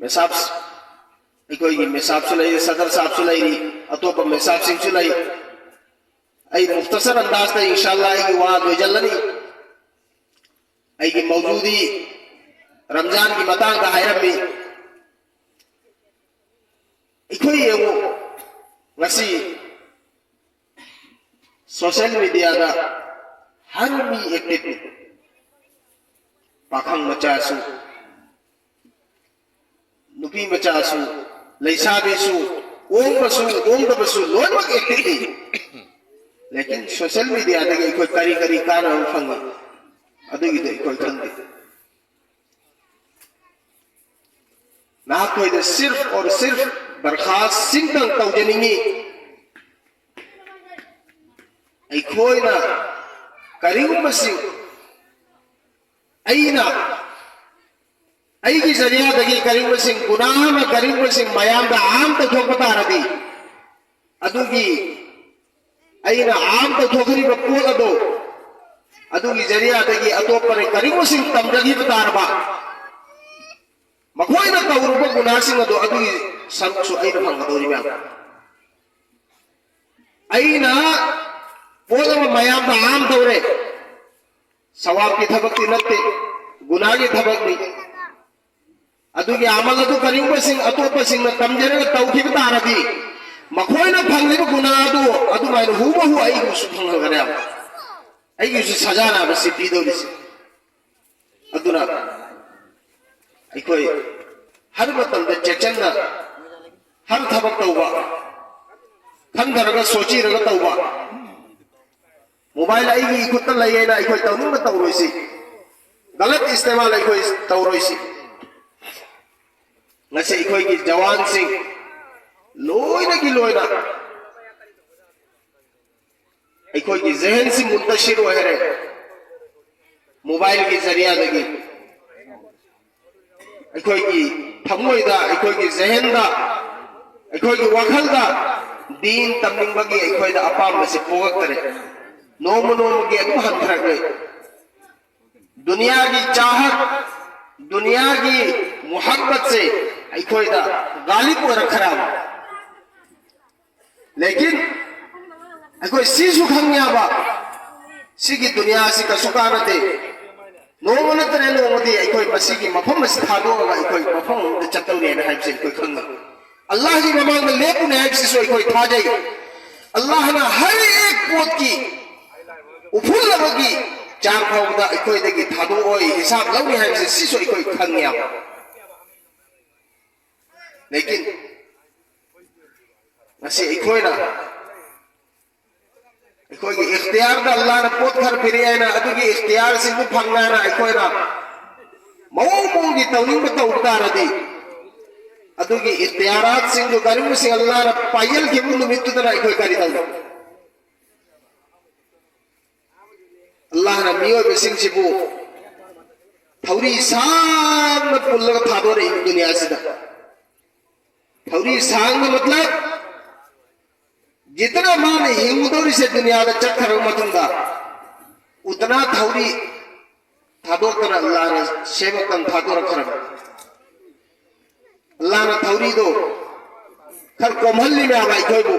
ꯃꯦꯁꯥꯞ, ꯑꯩꯈꯣꯏꯒꯤ ꯃꯦꯁꯥꯞꯁꯨ ꯂꯩꯔꯤ, ꯁꯗꯔ ꯁꯥꯞꯁꯨ ꯂꯩꯔꯤ, ꯑꯇꯣꯞꯄ ꯃꯦꯁꯥꯞꯁꯤꯡꯁꯨ ꯂꯩ꯫ ꯑꯩ ꯃꯨꯈꯇꯁꯔ ꯑꯟꯗꯥꯖꯇ ꯏꯟꯁꯥꯜꯂꯥ ꯑꯩꯒꯤ ꯋꯥ ꯂꯣꯏꯁꯤꯜꯂꯅꯤ꯫ ꯑꯩꯒꯤ ꯃꯧꯖꯨꯗꯤ ꯔꯝꯖꯥꯟꯒꯤ ꯃꯇꯥꯡꯗ ꯍꯥꯏꯔꯝꯃꯤ꯫ ꯑꯩꯈꯣꯏ ꯌꯦꯡꯉꯨ, ꯉꯁꯤ ꯁꯣꯁꯤꯌꯦꯜ ꯃꯤꯗꯤꯌꯥꯗ ꯍꯔ ꯃꯤ ꯑꯦꯛꯇꯤꯚꯅꯤ꯫ ꯄꯥꯈꯪ ꯃꯆꯥꯁꯨ, ꯅꯨꯄꯤ ꯃꯆꯥꯁꯨ, ꯂꯩꯁꯥꯕꯤꯁꯨ, ꯑꯣꯡꯕꯁꯨ, ꯑꯣꯡꯗꯕꯁꯨ ꯂꯣꯏꯅꯃꯛ ꯑꯦꯛꯇꯤꯚꯅꯤ꯫ ꯂꯦꯀꯤꯟ ꯁꯣꯁꯤꯌꯦꯜ ꯃꯤꯗꯤꯌꯥꯗꯒꯤ ꯑꯩꯈꯣꯏ ꯀꯔꯤ ꯀꯔꯤ ꯀꯥꯟꯅꯕ ꯐꯪꯉꯤ, ꯑꯗꯨꯒꯤꯗꯤ ꯑꯩꯈꯣꯏ ꯈꯪꯗꯦ꯫ ꯅꯍꯥꯛꯈꯣꯏꯗ ꯁꯤꯔꯐ ꯑꯣꯔ ꯁꯤꯔꯐ ꯗꯔꯈꯥꯁ ꯁꯤꯝꯇꯪ ꯇꯧꯖꯅꯤꯡꯉꯤ꯫ ꯑꯩꯈꯣꯏꯅ ꯀꯔꯤꯒꯨꯝꯕꯁꯤꯡ, ꯑꯩꯅ, ꯑꯩꯒꯤ ꯖꯔꯤꯌꯥꯗꯒꯤ ꯀꯔꯤꯒꯨꯝꯕꯁꯤꯡ, ꯒꯨꯅꯥꯍ ꯑꯃ ꯀꯔꯤꯒꯨꯝꯕꯁꯤꯡ ꯃꯌꯥꯝꯗ ꯑꯥꯝ ꯇꯧꯊꯣꯛꯄ ꯇꯥꯔꯗꯤ, ꯑꯗꯨꯒꯤ ꯑꯩꯅ ꯑꯥꯝ ꯇꯧꯊꯣꯛꯈꯤꯕ ꯄꯣꯠ ꯑꯗꯣ, ꯑꯗꯨꯒꯤ ꯖꯔꯤꯌꯥꯗꯒꯤ ꯑꯇꯣꯞꯄꯅ ꯀꯔꯤꯒꯨꯝꯕꯁꯤꯡ ꯇꯝꯖꯈꯤꯕ ꯇꯥꯔꯕ, ꯃꯈꯣꯏꯅ ꯇꯧꯔꯨꯕ ꯒꯨꯅꯥꯁꯤꯡ ꯑꯗꯣ ꯑꯗꯨꯒꯤ ꯁꯔꯨꯛꯁꯨ ꯑꯩꯅ ꯐꯪꯒꯗꯧꯔꯤꯕ꯫ ꯑꯩꯅ ꯄꯣꯠ ꯑꯃ ꯃꯌꯥꯝꯗ ꯑꯥꯝ ꯇꯧꯔꯦ, ꯁꯋꯥꯕꯀꯤ ꯊꯕꯛꯇꯤ ꯅꯠꯇꯦ, ꯒꯨꯅꯥꯒꯤ ꯊꯕꯛꯅꯤ꯫ ꯑꯗꯨꯒꯤ ꯑꯃꯜ ꯑꯗꯨ ꯀꯔꯤꯒꯨꯝꯕꯁꯤꯡ ꯑꯇꯣꯞꯄꯁꯤꯡꯅ ꯇꯝꯖꯔꯒ ꯇꯧꯈꯤꯕ ꯇꯥꯔꯗꯤ, ꯃꯈꯣꯏꯅ ꯐꯪꯂꯤꯕ ꯒꯨꯅꯥ ꯑꯗꯨ ꯑꯗꯨꯃꯥꯏꯅ ꯍꯨꯕꯍꯨ ꯑꯩꯕꯨꯁꯨ ꯐꯪꯍꯟꯒꯅꯦꯕ꯫ ꯑꯩꯒꯤꯁꯨ ꯁꯖꯥꯅꯕꯁꯤ ꯄꯤꯗꯧꯔꯤꯁꯦ꯫ ꯑꯗꯨꯅ ꯑꯩꯈꯣꯏ ꯍꯔ ꯃꯇꯝꯗ ꯆꯦꯛꯁꯤꯟꯅ ꯍꯔ ꯊꯕꯛ ꯇꯧꯕ, ꯈꯟꯊꯔꯒ ꯁꯣꯆꯤꯔꯒ ꯇꯧꯕ꯫ ꯃꯣꯕꯥꯏꯜ ꯑꯩꯒꯤ ꯏꯈꯨꯠꯇ ꯂꯩꯌꯦꯅ ꯑꯩꯈꯣꯏ ꯇꯧꯅꯤꯡꯕ ꯇꯧꯔꯣꯏꯁꯤ꯫ ꯒꯂꯠ ꯏꯁꯇꯦꯃꯥꯜ ꯑꯩꯈꯣꯏ ꯇꯧꯔꯣꯏꯁꯤ꯫ ꯉꯁꯤ ꯑꯩꯈꯣꯏꯒꯤ ꯖꯋꯥꯟꯁꯤꯡ ꯂꯣꯏꯅꯒꯤ ꯂꯣꯏꯅ ꯑꯩꯈꯣꯏꯒꯤ ꯖꯦꯍꯟꯁꯤ ꯃꯨꯟꯇꯁꯤꯔ ꯑꯣꯏꯍꯔꯦ꯫ ꯃꯣꯕꯥꯏꯜꯒꯤ ꯖꯔꯤꯌꯥꯗꯒꯤ ꯑꯩꯈꯣꯏꯒꯤ ꯊꯃꯣꯏꯗ, ꯑꯩꯈꯣꯏꯒꯤ ꯖꯦꯍꯟꯗ, ꯑꯩꯈꯣꯏꯒꯤ ꯋꯥꯈꯜꯗ ꯗꯤꯟ ꯇꯝꯅꯤꯡꯕꯒꯤ ꯑꯩꯈꯣꯏꯗ ꯑꯄꯥꯝꯕꯁꯤ ꯄꯣꯛꯂꯛꯇꯔꯦ꯫ ꯅꯣꯡꯃ ꯅꯣꯡꯃꯒꯤ ꯑꯗꯨꯝ ꯍꯟꯊꯔꯛꯂꯦ꯫ ꯗꯨꯅꯤꯌꯥꯒꯤ ꯆꯥꯍꯠ, ꯗꯨꯅꯤꯌꯥꯒꯤ ꯃꯨꯍꯕꯠꯁꯦ ꯑꯩꯈꯣꯏꯗ ꯒꯥꯂꯤꯕ ꯑꯣꯏꯔꯛꯈ꯭ꯔꯕ꯫ ꯂꯦꯀꯤꯟ ꯑꯩꯈꯣꯏ ꯁꯤꯁꯨ ꯈꯪ ꯌꯥꯕ, ꯁꯤꯒꯤ ꯗꯨꯅꯤꯌꯥꯁꯤ ꯀꯩꯁꯨ ꯀꯥꯟꯅꯗꯦ꯫ ꯅꯣꯡꯃ ꯅꯠꯇ꯭ꯔ ꯅꯣꯡꯃꯗꯤ ꯑꯩꯈꯣꯏ ꯃꯁꯤꯒꯤ ꯃꯐꯝ ꯑꯁꯤ ꯊꯥꯗꯣꯛꯑꯒ ꯑꯩꯈꯣꯏ ꯃꯐꯝ ꯑꯃꯗ ꯆꯠꯇꯧꯔꯦꯅ ꯍꯥꯏꯕꯁꯤ ꯑꯩꯈꯣꯏ ꯈꯪꯉꯤ꯫ ꯑꯜꯂꯥꯍꯒꯤ ꯃꯃꯥꯡꯗ ꯂꯦꯞꯄꯨꯅꯤ ꯍꯥꯏꯕꯁꯤꯁꯨ ꯑꯩꯈꯣꯏ ꯊꯥꯖꯩ꯫ ꯑꯜꯂꯥꯍꯅ ꯍꯔ ꯑꯦꯛ ꯄꯣꯠꯀꯤ ꯎꯐꯨꯜ ꯑꯃꯒꯤ ꯆꯥꯡ ꯐꯥꯎꯕꯗ ꯑꯩꯈꯣꯏꯗꯒꯤ ꯊꯥꯗꯣꯛꯑꯣꯏ, ꯍꯤꯁꯥꯕ ꯂꯧꯅꯤ ꯍꯥꯏꯕꯁꯤ ꯁꯤꯁꯨ ꯑꯩꯈꯣꯏ ꯈꯪꯉꯦꯕ꯫ ꯂꯦꯀꯤꯟ ꯉꯁꯤ ꯑꯩꯈꯣꯏꯅ ꯑꯩꯈꯣꯏꯒꯤ ꯏꯈꯇꯤꯌꯥꯔꯗ ꯑꯜꯂꯥꯍꯅ ꯄꯣꯠ ꯈꯔ ꯄꯤꯔꯛꯑꯦꯅ ꯑꯗꯨꯒꯤ ꯏꯈꯇꯤꯌꯥꯔꯁꯤꯡꯗꯨ ꯐꯪꯉꯦꯅ ꯑꯩꯈꯣꯏꯅ ꯃꯑꯣꯡ ꯃꯑꯣꯡꯒꯤ ꯇꯧꯅꯤꯡꯕ ꯇꯧꯕ ꯇꯥꯔꯗꯤ, ꯑꯗꯨꯒꯤ ꯏꯈꯇꯤꯌꯥꯔꯥꯠꯁꯤꯡꯗꯨ ꯀꯔꯤꯒꯨꯝꯕꯁꯤꯡ ꯑꯜꯂꯥꯍꯅ ꯄꯥꯏꯍꯟꯈꯤꯕ ꯅꯨꯃꯤꯠꯇꯨꯗꯅ ꯑꯩꯈꯣꯏ ꯀꯔꯤ ꯇꯧꯅꯤ? ꯑꯜꯂꯥꯍꯅ ꯃꯤꯑꯣꯏꯕꯁꯤꯡꯁꯤꯕꯨ ꯊꯧꯔꯤ ꯁꯥꯡꯅ ꯄꯨꯜꯂꯒ ꯊꯥꯗꯣꯔꯛꯏ ꯗꯨꯅꯤꯌꯥꯁꯤꯗ꯫ ꯊꯧꯔꯤ ꯁꯥꯡꯅ ꯃꯇꯂꯕ ꯖꯤꯇꯅ ꯃꯥꯅ ꯍꯤꯡꯒꯗꯧꯔꯤꯁꯦ ꯗꯨꯅꯤꯌꯥꯗ ꯆꯠꯈ꯭ꯔꯕ ꯃꯇꯨꯡꯗ ꯎꯇꯅꯥ ꯊꯧꯔꯤ ꯊꯥꯗꯣꯛꯇꯅ ꯑꯜꯂꯥꯍꯅ ꯁꯦꯝꯃꯛꯇꯅ ꯊꯥꯗꯣꯔꯛꯈ꯭ꯔꯕ꯫ ꯑꯜꯂꯥꯍꯅ ꯊꯧꯔꯤꯗꯣ ꯈꯔ ꯀꯣꯝꯍꯜꯂꯤꯅꯦꯕ ꯑꯩꯈꯣꯏꯕꯨ꯫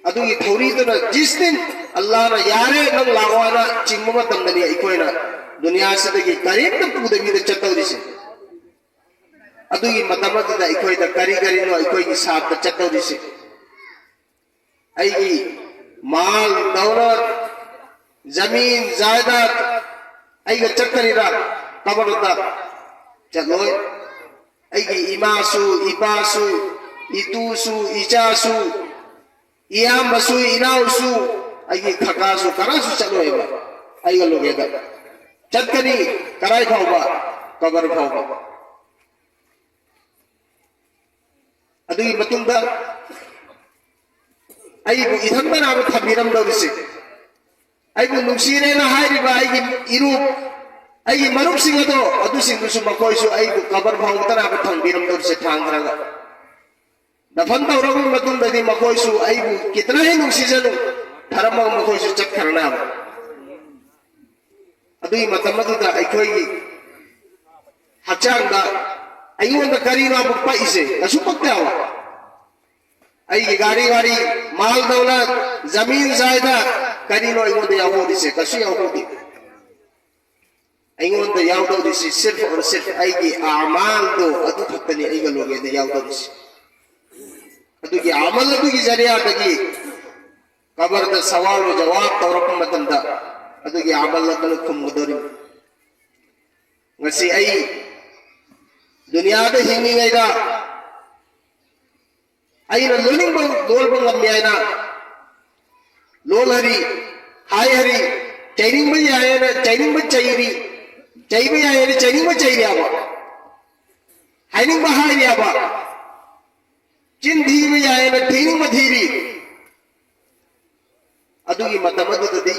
ꯑꯗꯨꯒꯤ ꯊꯧꯔꯤꯗꯨꯅ ꯖꯤꯁꯇꯤꯟ ꯑꯜꯂꯥꯍꯅ ꯌꯥꯔꯦ ꯅꯪ ꯂꯥꯛꯑꯣ ꯍꯥꯏꯅ ꯆꯤꯡꯕ ꯃꯇꯝꯗꯅꯤ ꯑꯩꯈꯣꯏꯅ ꯗꯨꯅꯤꯌꯥꯁꯤꯗꯒꯤ ꯀꯔꯤꯝꯇ ꯄꯨꯗꯕꯤꯗ ꯆꯠꯇꯧꯔꯤꯁꯦ꯫ ꯑꯗꯨꯒꯤ ꯃꯇꯝ ꯑꯗꯨꯗ ꯑꯩꯈꯣꯏꯗ ꯀꯔꯤ ꯀꯔꯤꯅꯣ ꯑꯩꯈꯣꯏꯒꯤ ꯁꯥꯠꯇ ꯆꯠꯇꯧꯔꯤꯁꯦ? ꯑꯩꯒꯤ ꯃꯥꯜ ꯗꯧꯂꯠ ꯖꯃꯤꯟ ꯖꯥꯏꯗꯥꯗ ꯑꯩꯒ ꯆꯠꯀꯅꯤꯗ, ꯀꯕꯔꯗ ꯆꯠꯂꯣꯏ꯫ ꯑꯩꯒꯤ ꯏꯃꯥꯁꯨ, ꯏꯄꯥꯁꯨ, ꯏꯇꯨꯁꯨ, ꯏꯆꯥꯁꯨ, ꯏꯌꯥꯝꯕꯁꯨ, ꯏꯅꯥꯎꯁꯨ, ꯑꯩꯒꯤ ꯀꯀꯥꯁꯨ, ꯀꯅꯥꯁꯨ ꯆꯠꯂꯣꯏꯕ ꯑꯩꯒ ꯂꯣꯒꯦꯗ꯫ ꯆꯠꯀꯅꯤ꯫ ꯀꯔꯥꯏ ꯐꯥꯎꯕ? ꯀꯕꯔ ꯐꯥꯎꯕ꯫ ꯑꯗꯨꯒꯤ ꯃꯇꯨꯡꯗ ꯑꯩꯕꯨ ꯏꯊꯟꯇꯅꯥꯕ ꯊꯝꯕꯤꯔꯝꯗꯧꯔꯤꯁꯦ, ꯑꯩꯕꯨ ꯅꯨꯡꯁꯤꯔꯦꯅ ꯍꯥꯏꯔꯤꯕ ꯑꯩꯒꯤ ꯏꯔꯨꯞ, ꯑꯩꯒꯤ ꯃꯔꯨꯞꯁꯤꯡ ꯑꯗꯣ, ꯑꯗꯨꯁꯤꯡꯗꯨꯁꯨ ꯃꯈꯣꯏꯁꯨ ꯑꯩꯕꯨ ꯀꯕꯔ ꯐꯥꯎꯕꯗꯅꯥꯕ ꯊꯝꯕꯤꯔꯝꯗꯧꯔꯤꯁꯦ ꯊꯥꯡꯊꯔꯒ꯫ ꯗꯐꯟ ꯇꯧꯔꯕ ꯃꯇꯨꯡꯗꯗꯤ ꯃꯈꯣꯏꯁꯨ ꯑꯩꯕꯨ ꯈꯤꯇꯅ ꯍꯦꯛ ꯅꯨꯡꯁꯤꯖꯅꯨ, ꯊꯔꯝꯃꯒ ꯃꯈꯣꯏꯁꯨ ꯆꯠꯈ꯭ꯔꯅꯕ꯫ ꯑꯗꯨꯒꯤ ꯃꯇꯝ ꯑꯗꯨꯗ ꯑꯩꯈꯣꯏꯒꯤ ꯍꯛꯆꯥꯡꯗ ꯑꯩꯉꯣꯟꯗ ꯀꯔꯤꯅꯣ ꯑꯃꯨꯛ ꯄꯛꯏꯁꯦ? ꯀꯩꯁꯨ ꯄꯛꯇꯦ ꯍꯥꯏꯕ꯫ ꯑꯩꯒꯤ ꯒꯥꯔꯤ ꯋꯥꯔꯤ, ꯃꯥꯜ ꯗꯧꯂꯠ, ꯖꯃꯤꯟ ꯖꯥꯏꯗꯥꯗ, ꯀꯔꯤꯅꯣ ꯑꯩꯉꯣꯟꯗ ꯌꯥꯎꯍꯧꯔꯤꯁꯦ? ꯀꯩꯁꯨ ꯌꯥꯎꯍꯧꯗꯦ꯫ ꯑꯩꯉꯣꯟꯗ ꯌꯥꯎꯗꯧꯔꯤꯁꯤ ꯁꯤꯔꯐ ꯑꯣꯔ ꯁꯤꯔꯐ ꯑꯩꯒꯤ ꯑꯃꯥꯜꯗꯣ ꯑꯗꯨ ꯈꯛꯇꯅꯤ ꯑꯩꯒ ꯂꯣꯒꯦꯗ ꯌꯥꯎꯗꯧꯔꯤꯁꯤ꯫ ꯑꯗꯨꯒꯤ ꯑꯃꯜ ꯑꯗꯨꯒꯤ ꯖꯔꯤꯌꯥꯗꯒꯤ ꯀꯕꯔꯗ ꯁꯋꯥꯜ ꯖꯋꯥꯕ ꯇꯧꯔꯛꯄ ꯃꯇꯝꯗ ꯑꯗꯨꯒꯤ ꯑꯃꯜ ꯑꯗꯨꯅ ꯈꯨꯝꯒꯗꯧꯔꯤꯕꯅꯤ꯫ ꯉꯁꯤ ꯑꯩ ꯗꯨꯅꯤꯌꯥꯗ ꯍꯤꯡꯂꯤꯉꯩꯗ ꯑꯩꯅ ꯂꯣꯟꯅꯤꯡꯕ ꯂꯣꯟꯕ ꯉꯝꯃꯤ ꯍꯥꯏꯅ ꯂꯣꯜ ꯍꯔꯤ, ꯍꯥꯏ ꯍꯔꯤ, ꯆꯩꯅꯤꯡꯕ ꯌꯥꯏ ꯍꯥꯏꯅ ꯆꯩꯅꯤꯡꯕ ꯆꯩꯔꯤ, ꯆꯩꯕ ꯌꯥꯏ ꯍꯥꯏꯅ ꯆꯩꯅꯤꯡꯕ ꯆꯩꯔꯤ ꯍꯥꯏꯕ, ꯍꯥꯏꯅꯤꯡꯕ ꯍꯥꯏꯔꯤ ꯍꯥꯏꯕ, ꯆꯤꯟ ꯊꯤꯕ ꯌꯥꯏ ꯍꯥꯏꯅ ꯊꯤꯅꯤꯡꯕ ꯊꯤꯔꯤ꯫ ꯑꯗꯨꯒꯤ ꯃꯇꯝ ꯑꯗꯨꯗꯗꯤ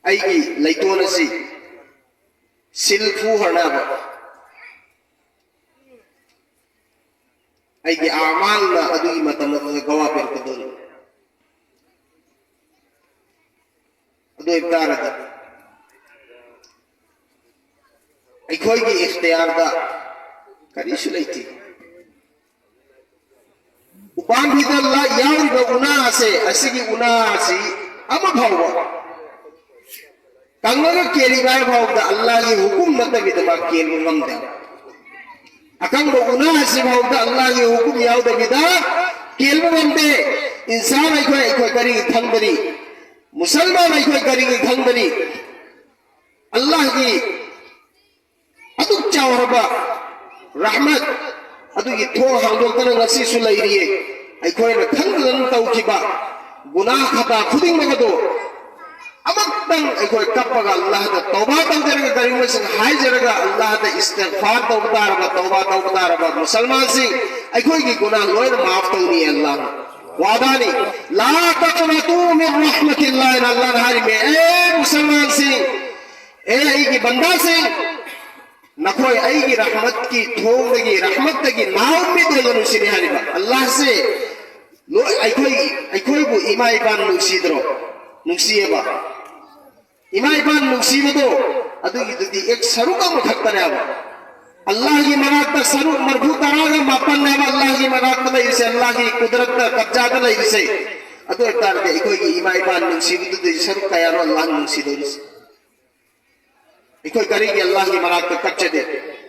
ꯑꯩꯒꯤ ꯂꯩꯇꯣꯟ ꯑꯁꯤ ꯁꯤꯜ ꯐꯨꯍꯔꯅꯕ ꯑꯩꯒꯤ ꯑꯃꯥꯜꯅ ꯑꯗꯨꯒꯤ ꯃꯇꯝ ꯑꯗꯨꯗ ꯒꯋꯥ ꯄꯤꯔꯛꯀꯗꯧꯔꯤ꯫ ꯑꯗꯨ ꯑꯣꯏꯕ ꯇꯥꯔꯗꯤ ꯑꯩꯈꯣꯏꯒꯤ ꯏꯈꯇꯤꯌꯥꯔꯗ ꯀꯔꯤꯁꯨ ꯂꯩꯇꯦ꯫ ꯎꯄꯥꯝꯕꯤꯗ ꯂ-, ꯌꯥꯎꯔꯤꯕ ꯎꯅꯥ ꯑꯁꯦ, ꯑꯁꯤꯒꯤ ꯎꯅꯥ ꯑꯁꯤ ꯑꯃ ꯐꯥꯎꯕ ꯀꯪꯉꯒ ꯀꯦꯜꯂꯤꯉꯥꯏ ꯐꯥꯎꯕꯗ ꯑꯜꯂꯥꯍꯒꯤ ꯍꯨꯀꯨꯝ ꯅꯠꯇꯕꯤꯗ ꯃꯥ ꯀꯦꯟꯕ ꯉꯝꯗꯦ꯫ ꯑꯀꯪꯕ ꯎꯅꯥ ꯑꯁꯤ ꯐꯥꯎꯕꯗ ꯑꯜꯂꯥꯍꯒꯤ ꯍꯨꯀꯨꯝ ꯌꯥꯎꯗꯕꯤꯗ ꯀꯦꯟꯕ ꯉꯝꯗꯦ꯫ ꯏꯟꯁꯥꯟ ꯑꯩꯈꯣꯏ, ꯑꯩꯈꯣꯏ ꯀꯔꯤꯒꯤ ꯈꯪꯗꯔꯤ? ꯃꯨꯁꯜꯃꯥꯟ ꯑꯩꯈꯣꯏ ꯀꯔꯤꯒꯤ ꯈꯪꯗꯔꯤ? ꯑꯜꯂꯥꯍꯒꯤ ꯑꯗꯨꯛ ꯆꯥꯎꯔꯕ ꯔꯍꯃꯠ ꯑꯗꯨꯒꯤ ꯊꯣꯡ ꯍꯥꯡꯗꯣꯛꯇꯅ ꯉꯁꯤꯁꯨ ꯂꯩꯔꯤꯌꯦ꯫ ꯑꯩꯈꯣꯏꯅ ꯈꯪꯗꯗꯅ ꯇꯧꯈꯤꯕ ꯒꯨꯅꯥ ꯈꯇꯥ ꯈꯨꯗꯤꯡꯃꯛ ꯑꯗꯨ ꯑꯃꯨꯛꯇꯪ ꯑꯩꯈꯣꯏ ꯀꯞꯄꯒ ꯑꯜꯂꯥꯍꯗ ꯇꯧꯕꯥ ꯇꯧꯖꯔꯒ, ꯀꯔꯤꯒꯨꯝꯕꯁꯤꯡ ꯍꯥꯏꯖꯔꯒ ꯑꯜꯂꯥꯍꯗ ꯏꯁꯇꯤꯒꯐꯥꯔ ꯇꯧꯕ ꯇꯥꯔꯕ, ꯇꯧꯕꯥ ꯇꯧꯕ ꯇꯥꯔꯕ ꯃꯨꯁꯜꯃꯥꯟꯁꯤꯡ, ꯑꯩꯈꯣꯏꯒꯤ ꯒꯨꯅꯥ ꯂꯣꯏꯅ ꯃꯥꯐ ꯇꯧꯅꯤ ꯑꯜꯂꯥꯍꯅ꯫ ꯋꯥꯗꯥꯅꯤ, "ꯂꯥ ꯇꯛꯅꯇꯨ ꯃꯤꯟ ꯔꯍꯃꯇꯤꯜꯂꯥꯍ" ꯍꯥꯏꯅ ꯑꯜꯂꯥꯍꯅ ꯍꯥꯏꯔꯤꯃꯦ꯫ ꯑꯦ ꯃꯨꯁꯜꯃꯥꯟꯁꯤꯡ, ꯑꯦ ꯑꯩꯒꯤ ꯕꯟꯗꯥꯁꯤꯡ, ꯅꯈꯣꯏ ꯑꯩꯒꯤ ꯔꯍꯃꯠꯀꯤ ꯊꯣꯡꯗꯒꯤ, ꯔꯍꯃꯠꯇꯒꯤ ꯅꯥꯎꯃꯤꯠ ꯑꯣꯏꯒꯅꯨ ꯁꯤꯅꯤ ꯍꯥꯏꯔꯤꯕ꯫ ꯑꯜꯂꯥꯍꯁꯦ ꯂꯣꯏ ꯑꯩꯈꯣꯏ, ꯑꯩꯈꯣꯏꯕꯨ ꯏꯃꯥ ꯏꯄꯥꯅ ꯅꯨꯡꯁꯤꯗ꯭ꯔꯣ? ꯅꯨꯡꯁꯤꯌꯦꯕ꯫ ꯏꯃꯥ ꯏꯄꯥꯅ ꯅꯨꯡꯁꯤꯕꯗꯣ ꯑꯗꯨꯒꯤꯗꯨꯗꯤ ꯑꯦꯛ ꯁꯔꯨꯛ ꯑꯃꯈꯛꯇꯅꯦꯕ꯫ ꯑꯜꯂꯥꯍꯒꯤ ꯃꯅꯥꯛꯇ ꯁꯔꯨꯛ ꯃꯔꯐꯨ ꯇꯔꯥꯒ ꯃꯥꯄꯟꯅꯦꯕ ꯑꯜꯂꯥꯍꯒꯤ ꯃꯅꯥꯛꯇ ꯂꯩꯔꯤꯁꯦ, ꯑꯜꯂꯥꯍꯒꯤ ꯀꯨꯗꯔꯠꯇ ꯀꯕꯖꯥꯗ ꯂꯩꯔꯤꯁꯦ꯫ ꯑꯗꯨ ꯑꯣꯏꯇꯥꯔꯗꯤ ꯑꯩꯈꯣꯏꯒꯤ ꯏꯃꯥ ꯏꯄꯥꯅ ꯅꯨꯡꯁꯤꯕꯗꯨꯗꯤ ꯁꯔꯨꯛ ꯀꯌꯥꯅꯣ ꯑꯜꯂꯥꯍꯅ ꯅꯨꯡꯁꯤꯗꯣꯏꯔꯤꯁꯦ? ꯑꯩꯈꯣꯏ ꯀꯔꯤꯒꯤ ꯑꯜꯂꯥꯍꯒꯤ ꯃꯅꯥꯛꯇ ꯀꯞꯆꯗꯦ?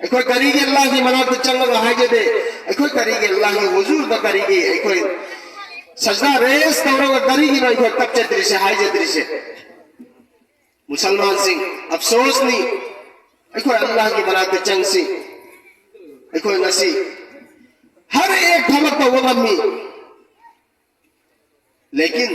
ꯑꯩꯈꯣꯏ ꯀꯔꯤꯒꯤ ꯑꯜꯂꯥꯍꯒꯤ ꯃꯅꯥꯛꯇ ꯆꯪꯂꯒ ꯍꯥꯏꯖꯗꯦ? ꯑꯩꯈꯣꯏ ꯀꯔꯤꯒꯤ ꯑꯜꯂꯥꯍꯒꯤ ꯍꯨꯖꯨꯔꯗ ꯀꯔꯤꯒꯤ ꯑꯩꯈꯣꯏ ꯁꯖꯗꯥ ꯔꯦꯁ ꯇꯧꯔꯒ ꯀꯔꯤꯒꯤꯅꯣ ꯑꯩꯈꯣꯏ ꯀꯞꯆꯗ꯭ꯔꯤꯁꯦ, ꯍꯥꯏꯖꯗ꯭ꯔꯤꯁꯦ? ꯃꯨꯁꯜꯃꯥꯟꯁꯤꯡ, ꯑꯐꯁꯣꯁꯅꯤ, ꯑꯩꯈꯣꯏ ꯑꯜꯂꯥꯍꯒꯤ ꯃꯅꯥꯛꯇ ꯆꯪꯁꯤ꯫ ꯑꯩꯈꯣꯏ ꯉꯁꯤ ꯍꯔ ꯑꯦꯛ ꯊꯕꯛ ꯇꯧꯕ ꯉꯝꯃꯤ꯫ ꯂꯦꯀꯤꯟ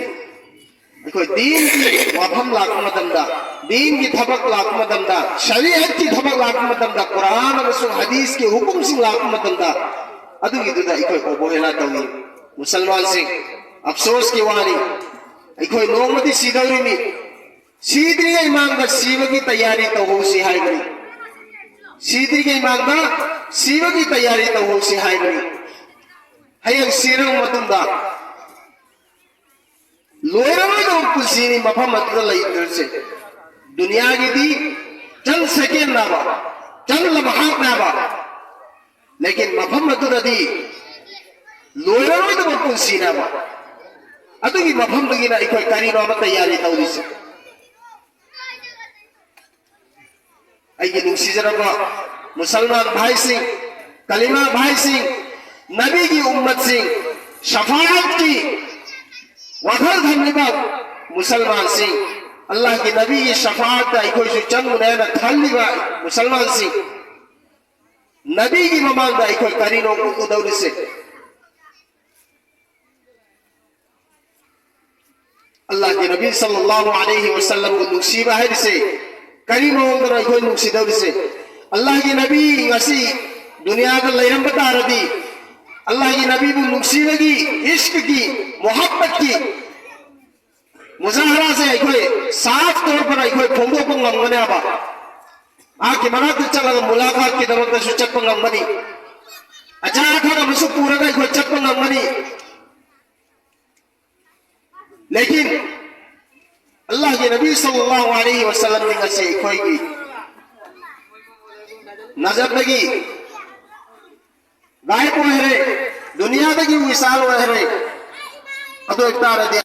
ꯑꯩꯈꯣꯏ ꯗꯤꯟꯒꯤ ꯋꯥꯐꯝ ꯂꯥꯛꯄ ꯃꯇꯝꯗ, ꯗꯤꯟꯒꯤ ꯊꯕꯛ ꯂꯥꯛꯄ ꯃꯇꯝꯗ, ꯁꯔꯤꯌꯠꯀꯤ ꯊꯕꯛ ꯂꯥꯛꯄ ꯃꯇꯝꯗ, ꯀꯨꯔꯥꯟ ꯑꯃꯁꯨꯡ ꯍꯗꯤꯁꯀꯤ ꯍꯨꯀꯨꯝꯁꯤꯡ ꯂꯥꯛꯄ ꯃꯇꯝꯗ, ꯑꯗꯨꯒꯤꯗꯨꯗ ꯑꯩꯈꯣꯏ ꯑꯣꯕꯣꯍꯦꯂꯥ ꯇꯧꯏ꯫ ꯃꯨꯁꯜꯃꯥꯟꯁꯤꯡ, ꯑꯐꯁꯣꯁꯀꯤ ꯋꯥꯅꯤ, ꯑꯩꯈꯣꯏ ꯅꯣꯡꯃꯗꯤ ꯁꯤꯗꯧꯔꯤꯃꯤ꯫ ꯁꯤꯗ꯭ꯔꯤꯉꯩ ꯃꯥꯡꯗ ꯁꯤꯕꯒꯤ ꯇꯌꯥꯔꯤ ꯇꯧꯍꯧꯁꯤ ꯍꯥꯏꯕꯅꯤ꯫ ꯁꯤꯗ꯭ꯔꯤꯉꯩ ꯃꯥꯡꯗ ꯁꯤꯕꯒꯤ ꯇꯌꯥꯔꯤ ꯇꯧꯍꯧꯁꯤ ꯍꯥꯏꯕꯅꯤ꯫ ꯍꯌꯦꯡ ꯁꯤꯔꯕ ꯃꯇꯨꯡꯗ ꯂꯣꯏꯔꯔꯣꯏꯗꯕ ꯄꯨꯟꯁꯤꯅꯤ ꯃꯐꯝ ꯑꯗꯨꯗ ꯂꯩꯗꯣꯏꯁꯦ꯫ ꯗꯨꯅꯤꯌꯥꯒꯤꯗꯤ ꯆꯟ ꯁꯦꯀꯦꯟꯅꯦꯕ, ꯆꯟ ꯂꯝꯍꯥꯛꯅꯦꯕ꯫ ꯂꯦꯀꯤꯟ ꯃꯐꯝ ꯑꯗꯨꯗꯗꯤ ꯂꯣꯏꯔꯔꯣꯏꯗꯕ ꯄꯨꯟꯁꯤꯅꯦꯕ꯫ ꯑꯗꯨꯒꯤ ꯃꯐꯝꯗꯨꯒꯤꯅ ꯑꯩꯈꯣꯏ ꯀꯔꯤꯅꯣ ꯑꯃ ꯇꯌꯥꯔꯤ ꯇꯧꯔꯤꯁꯦ? ꯑꯩꯒꯤ ꯅꯨꯡꯁꯤꯖꯔꯕ ꯃꯨꯁꯜꯃꯥꯟ ꯚꯥꯏꯁꯤꯡ, ꯀꯂꯤꯃꯥ ꯚꯥꯏꯁꯤꯡ, ꯅꯕꯤꯒꯤ ꯎꯝꯃꯠꯁꯤꯡ, ꯁꯐꯥꯑꯠꯀꯤ ꯋꯥꯈꯜ ꯊꯝꯂꯤꯕ ꯃꯨꯁꯜꯃꯥꯟꯁꯤꯡ, ꯑꯜꯂꯥꯍꯒꯤ ꯅꯕꯤꯒꯤ ꯁꯐꯥꯠꯇ ꯑꯩꯈꯣꯏꯁꯨ ꯆꯪꯒꯅꯤ ꯍꯥꯏꯅ ꯈꯜꯂꯤꯕ ꯃꯨꯁꯜꯃꯥꯟꯁꯤꯡ, ꯅꯕꯤꯒꯤ ꯃꯃꯥꯡꯗ ꯑꯩꯈꯣꯏ ꯀꯔꯤꯅꯣ ꯎꯠꯀꯗꯧꯔꯤꯁꯦ? ꯑꯜꯂꯥꯍꯒꯤ ꯅꯕꯤ ꯁꯜꯂꯜꯂꯥꯍꯨ ꯑꯂꯩꯍꯤ ꯋꯥꯁꯜꯂꯝꯕꯨ ꯅꯨꯡꯁꯤꯕ ꯍꯥꯏꯔꯤꯁꯦ ꯀꯔꯤ ꯃꯑꯣꯡꯗꯅꯣ ꯑꯩꯈꯣꯏ ꯅꯨꯡꯁꯤꯗꯧꯔꯤꯁꯦ? ꯑꯜꯂꯥꯍꯒꯤ ꯅꯕꯤ ꯉꯁꯤ ꯗꯨꯅꯤꯌꯥꯗ ꯂꯩꯔꯝꯕ ꯇꯥꯔꯗꯤ, ꯑꯜꯂꯥꯍꯒꯤ ꯅꯕꯤꯕꯨ ꯅꯨꯡꯁꯤꯕꯒꯤ, ꯏꯁ꯭ꯛꯀꯤ, ꯃꯨꯍꯕꯠꯀꯤ ꯃꯨꯖꯥꯍꯔꯥꯁꯦ ꯑꯩꯈꯣꯏ ꯁꯥꯐ ꯇꯧꯔ ꯑꯩꯈꯣꯏ ꯐꯣꯡꯗꯣꯛꯄ ꯉꯝꯒꯅꯤ ꯍꯥꯏꯕ꯫ ꯃꯍꯥꯛꯀꯤ ꯃꯅꯥꯛꯇ ꯆꯠꯂꯒ ꯃꯨꯂꯥꯈꯥꯠꯀꯤꯗꯃꯛꯇꯁꯨ ꯆꯠꯄ ꯉꯝꯒꯅꯤ, ꯑꯆꯥ ꯑꯊꯛ ꯑꯃꯁꯨ ꯄꯨꯔꯒ ꯑꯩꯈꯣꯏ ꯆꯠꯄ ꯉꯝꯒꯅꯤ꯫ ꯂꯦꯀꯤꯟ ꯑꯜꯂꯥꯍꯒꯤ ꯅꯕꯤ ꯁꯜꯂꯜꯂꯥꯍꯨ ꯑꯂꯩꯍꯤ ꯋꯥꯁꯜꯂꯝꯗꯤ ꯉꯁꯤ ꯑꯩꯈꯣꯏꯒꯤ ꯅꯖꯔꯗꯒꯤ ꯒꯥꯏꯕ ꯑꯣꯏꯈ꯭ꯔꯦ, ꯗꯨꯅꯤꯌꯥꯗꯒꯤ ꯋꯤꯁꯥꯜ ꯑꯣꯏꯈ꯭ꯔꯦ꯫ ꯑꯗꯨ ꯑꯣꯏꯕ ꯇꯥꯔꯗꯤ